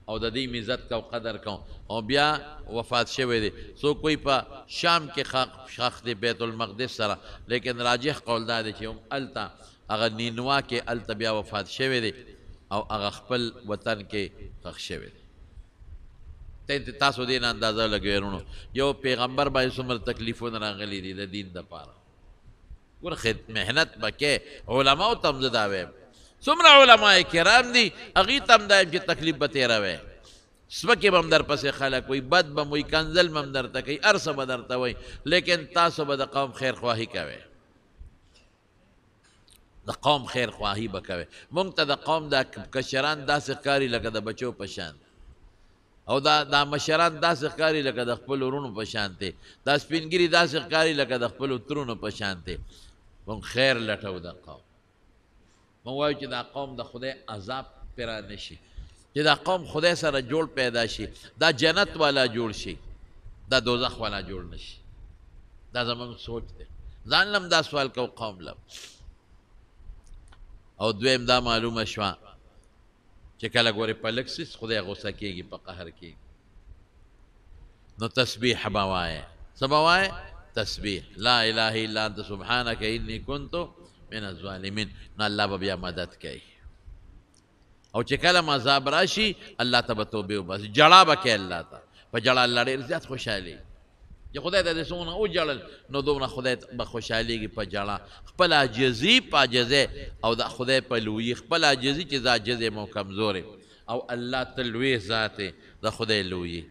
او د دې عزت کو قدر کو. او بیا وفات شوی دی. څوک وایي په شام کې ښخ دی بیت المقدس سره، لیکن راجح قول دا دی چې هم هلته هغه نینوا کې هلته بیا وفات شوی دی، او هغه خپل وطن کې ښخ شوی دی. تاسو دې نه اندازه لګوئ وروڼو، یو پیغمبر باندې څومره تکلیفونه راغلي دي د دین دپاره. ګوره محنت به کوې، علماو ته هم زه دا وایم، څومره علما کرام دي هغوی ته هم دا وایم چې تکلیف به تېروې، سپکې به هم درپسې خلک وایي، بد به هم وایي، کنځل به هم درته کوي، هر څه به درته وایي، لیکن تاسو به د قوم خیرخواهي کوئ، د قوم خیرخواهي به کوئ. موږ ته د قوم دا کشران داسې ښکاري لکه د بچو په شان، او دا مشران داسې ښکاري لکه د خپلو وروڼو په شان دی، دا سپین ږیري داسې ښکاري لکه د خپلو ترونو په شان دی. موږ خیر لټوو د قوم، موږ وایو چې دا قوم د خدای عذاب پرې را نه شي، چې دا قوم خدای سره جوړ پیدا شي، دا جنت والا جوړ شي، دا دوزخ والا جوړ نه شي. دا زموږ سوچ دی، ځان لم دا سوال کوو، قوم لم. او دویم دا معلومه شوه چې کله ګورې په لږ څیز خدای غوسه کېږي، په قهر کېږي، نو تسبیح به وایې. څه به وایې؟ تسبیح، لا اله الا انت سبحانك اني كنت من الظالمین. نو الله به بیا مدد کوي، او چې کله عذاب راشي الله ته به توبې وباسي، ژړا به کوي الله ته، په ژړا الله ډېر زیات خوشحالېږي. چې خدای ته دې څومره وژړل نو دومره خدای به خوشحالېږي په ژړا، خپل عاجزي په عاجزۍ، او د خدای په لویي، خپل عاجزي چې زه عاجز یم او کمزور یم، او الله ته لوی ذات دی، د خدای لویي،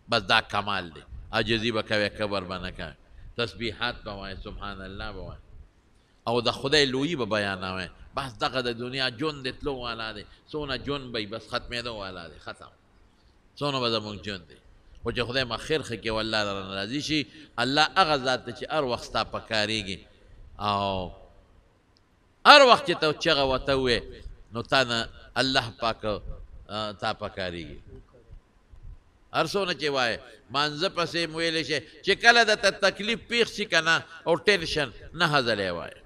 بس دا کمال دی. عاجزي به کوې، کبر به نه کوې، تسبیحات به وایې، سبحان الله به وایې، او د خدای لویي به بیانوې. بس دغه د دنیا ژوند دی، تلو والا دی، څونه ژوند به وي، بس ختمېدو والا دی، ختم، څونه به زموږ ژوند دی. خو چې خدای ما خیر ښه کړي او الله درنه راضي شي، الله هغه ذات دی چې هر وخت ستا په کارېږي، او هر وخت چې ته چغه ورته ووایې نو تا نه الله پاک تا په کارېږي. هر څونه چې وایې مانځه پسې هم ویلی شي، چې کله درته تکلیف پېښ شي که نه او ټینشن، نهه ځله یې وایې.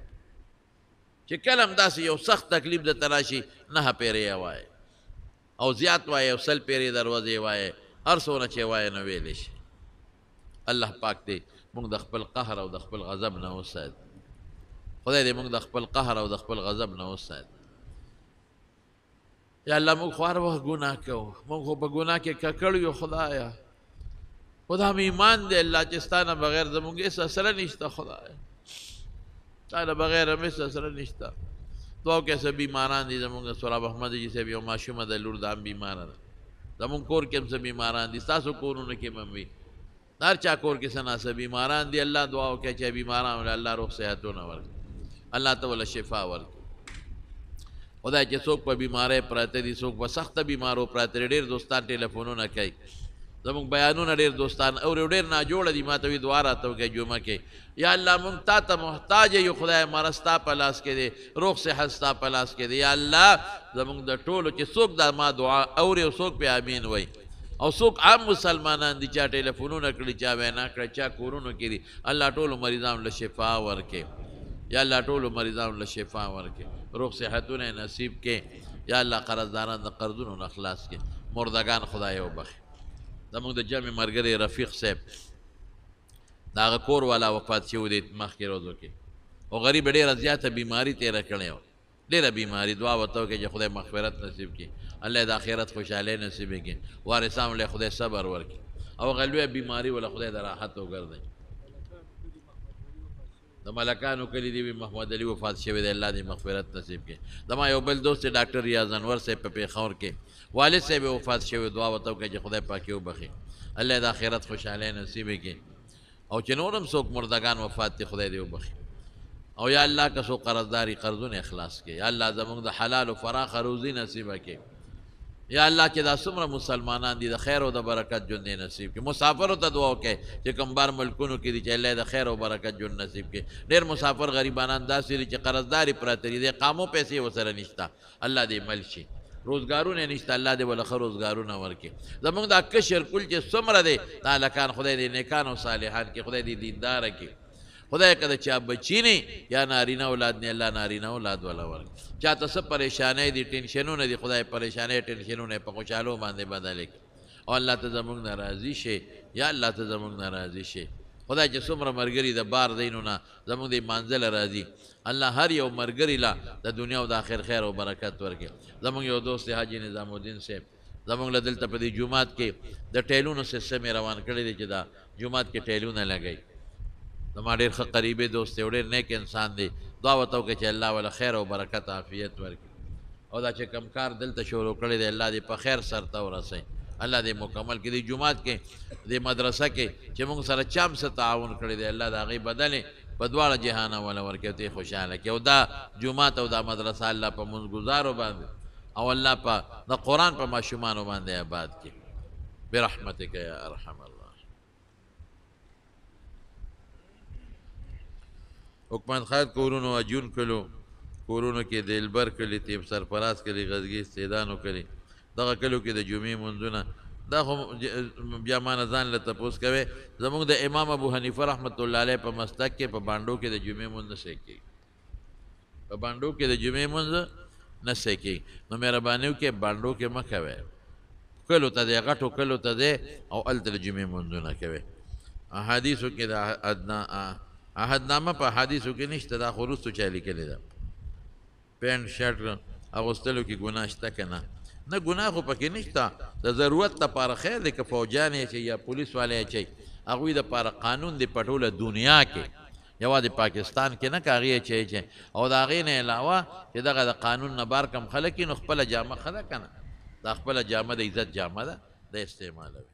چې کله هم داسې یو سخت تکلیف درته راشي نهه پېرې یې وایې، او زیات وایې، او 100 پېرې دروازې وایې، هر څونه چې وایې نو ویلی شي. الله پاک دې موږ د خپل قهر او د خپل غضب نه وساتي. خدای دې موږ د خپل قهر او د خپل غضب نه وساتي. یا الله موږ خو هر وخت ګناه کوو، موږ خو په ګناه کې ککړ یو خدایا. خدا مې ایمان دی الله چې ستا نه بغیر زموږ هېڅ اسره نشته خدایا، ستا نه بغیر هم هېڅ اسره نشته. دعا وکړئ څه بیماران دي زموږ، سهراب احمد جي صاحب یو ماشومه ده، لور ده، هم بیماره ده. زموږ کور کې هم څه بیماران دي، ستاسو کورونو کې به هم وي، هر چا کور کې څه ناڅه بیماران دي. الله دعا وکړئ چې بیمارانو له الله روغ صحتونه ورکړي، الله ته ورله شفا ورکړي. خدای چې څوک په بیمارۍ پراته دي، څوک په سخته بیمارو پراته دي، ډېر دوستان ټلیفونونه کوي، زموږ بیانونه ډېر دوستان اوري، ډېر ناجوړه دي، ما ته وایي دعا راته وکړئ جمعه کې. یا الله موږ تا ته محتاج یو خدای، مرض ستا په لاس کې دی، روغ صحت ستا په لاس کې دی. یا الله زموږ د ټولو چې څوک دا ما دعا اوري او څوک پې امین وایي، او څوک عام مسلمانان دي، چا ټلیفونونه کړي، چا وینا کړې، چا کورونو کې دي، الله ټولو مریضانو له شفا ورکړي. یا الله ټولو مریضانو له شفا ورکړي، روغ صحتونه یې نصیب کړي. یا الله قرضداران د قرضونو نه خلاص کړي، مردګان خدای وبخښي. زموږ د جمع ملګری رفیق صاحب د هغه کور والا وفات شوی دی مخکې ورځو کې، او غریب ډېره زیاته بیماري تېره کړې وه، ډېره بیماري. دعا ورته وکړئ چې خدای مغفرت نصیب کړي، الله یې د آخرت خوشحالۍ نصیب کړي، وارثانو له خدای صبر ورکړي، او هغه لویه بیماري وله خدای د راحت وګرځوي. د ملکانو کلي دی محمد علي وفات شوی دی، الله دې مغفرت نصیب کړي. زما یو بل دوست ډاکټر ریاض انور صاحب په پېښور کې والد صاحب وفات شوی، دعا ورته وکړئ چې خدای پاک یې وبخښي، الله یې د آخرت خوشحالۍ نصیب کړي. او چې نور هم څوک مردګان وفات دي خدای دې وبخښي. او یا الله که څوک قرضداري قرضونه یې خلاص کړي، یا الله زموږ د حلال او فراخه روزي نصیبه کړي. یا الله چې دا څومره مسلمانان دي د خیر او د برکت ژوند یې نصیب کړي. مسافرو ته دعا وکړئ چې کوم بار ملکونو کې دي چې الله یې د خیر او برکت ژوند نصیب کړي. ډېر مسافر غریبانان داسې دي چې قرضداري پراته دي، د اقامو پیسې ورسره نشته، الله دې مل شي. روزګارونه نشته، الله دې ورله ښه روزګارونه ورکړي. زموږ دا کشر کل چې څومره دی دا هلکان خدای دې نیکان او صالحان کړي، خدای دې دینداره کړي. خدای که د چا بچي نه یا نارینه اولاد نه، الله نارینه اولاد ولا ورکړي. چا ته څه پریشانۍ دي، ټینشنونه دي، خدای پریشانۍ ټینشنونه په خوشحالو باندې بدل کړي. او الله ته زموږ نه راضي شي، یا الله ته زموږ نه راضي شي. خدای چې څومره ملګري د بار دینو نه زموږ د منزله راځي، الله هر یو ملګري له د دنیا او د آخر خیر او برکت ورکړي. زموږ یو دوست دی حاجي نظام الدین صاحب، زموږ له دلته په دې جومات کې د ټیلونو سیستم یې روان کړی دی چې دا جومات کې ټیلونه لګوي. زما ډېر ښه قریبي دوست دی او ډېر نیک انسان دی، دعا ورته وکړئ چې الله وله خیر او برکت عافیت ورکړي. او دا چې کوم کار دلته شروع کړی دی الله دې په خیر سرته ورسوي، الله دې مکمل کړي. دې جومات کې، دې مدرسه کې چې موږ سره چا هم څه تعاون کړی دی الله د هغې بدلې په دواړه جهانه وله ورکړي او ته یې خوشحاله کړي. او دا جومات او دا مدرسه الله په مونځ ګزارو باندې او الله په د قرآن په ماشومانو باندې آباد کړي برحمتک یا ارحم الراحمین. حکمت خان کورونو اجون کلو کورونو کې دلبر کلی، تیب سرفراز کلی، غزګي استیدانو کلی، دغه کلو کې د جمعې منځونه دا خو بیا ما نه ځان له تپوس کوي. زموږ د امام ابو حنیفه رحمت الله علیه په مسلک کې په بانډو کې د جمعې مونځ نه صحیح کېږي، په بانډو کې د جمعې مونځ نه صحیح کېږي. نو مهرباني وکړئ بانډو کې مه کوئ، کلو ته دی، غټو کلو ته دی او هلته د جمعې مونځونه کوئ. احادیثو کې د عهدنامه په احادیثو کې نشته، دا خو وروسته چا لیکلې ده. پینټ شرټ اغوستلو کې ګناه شته که نه؟ نه، ګناه خو پکې نشته، د ضرورت لپاره خیر دی. که فوجیان یې اچوي یا پولیس والا یې اچوي، هغوی دپاره قانون دی په ټوله دنیا کې، یوازې پاکستان کې نه، که هغې اچوي چې او د هغې نه علاوه چې دغه د قانون نه بار کم خلک یې، نو خپله جامه ښه ده که نه؟ دا خپله جامه د عزت جامه ده، دا استعمالوي.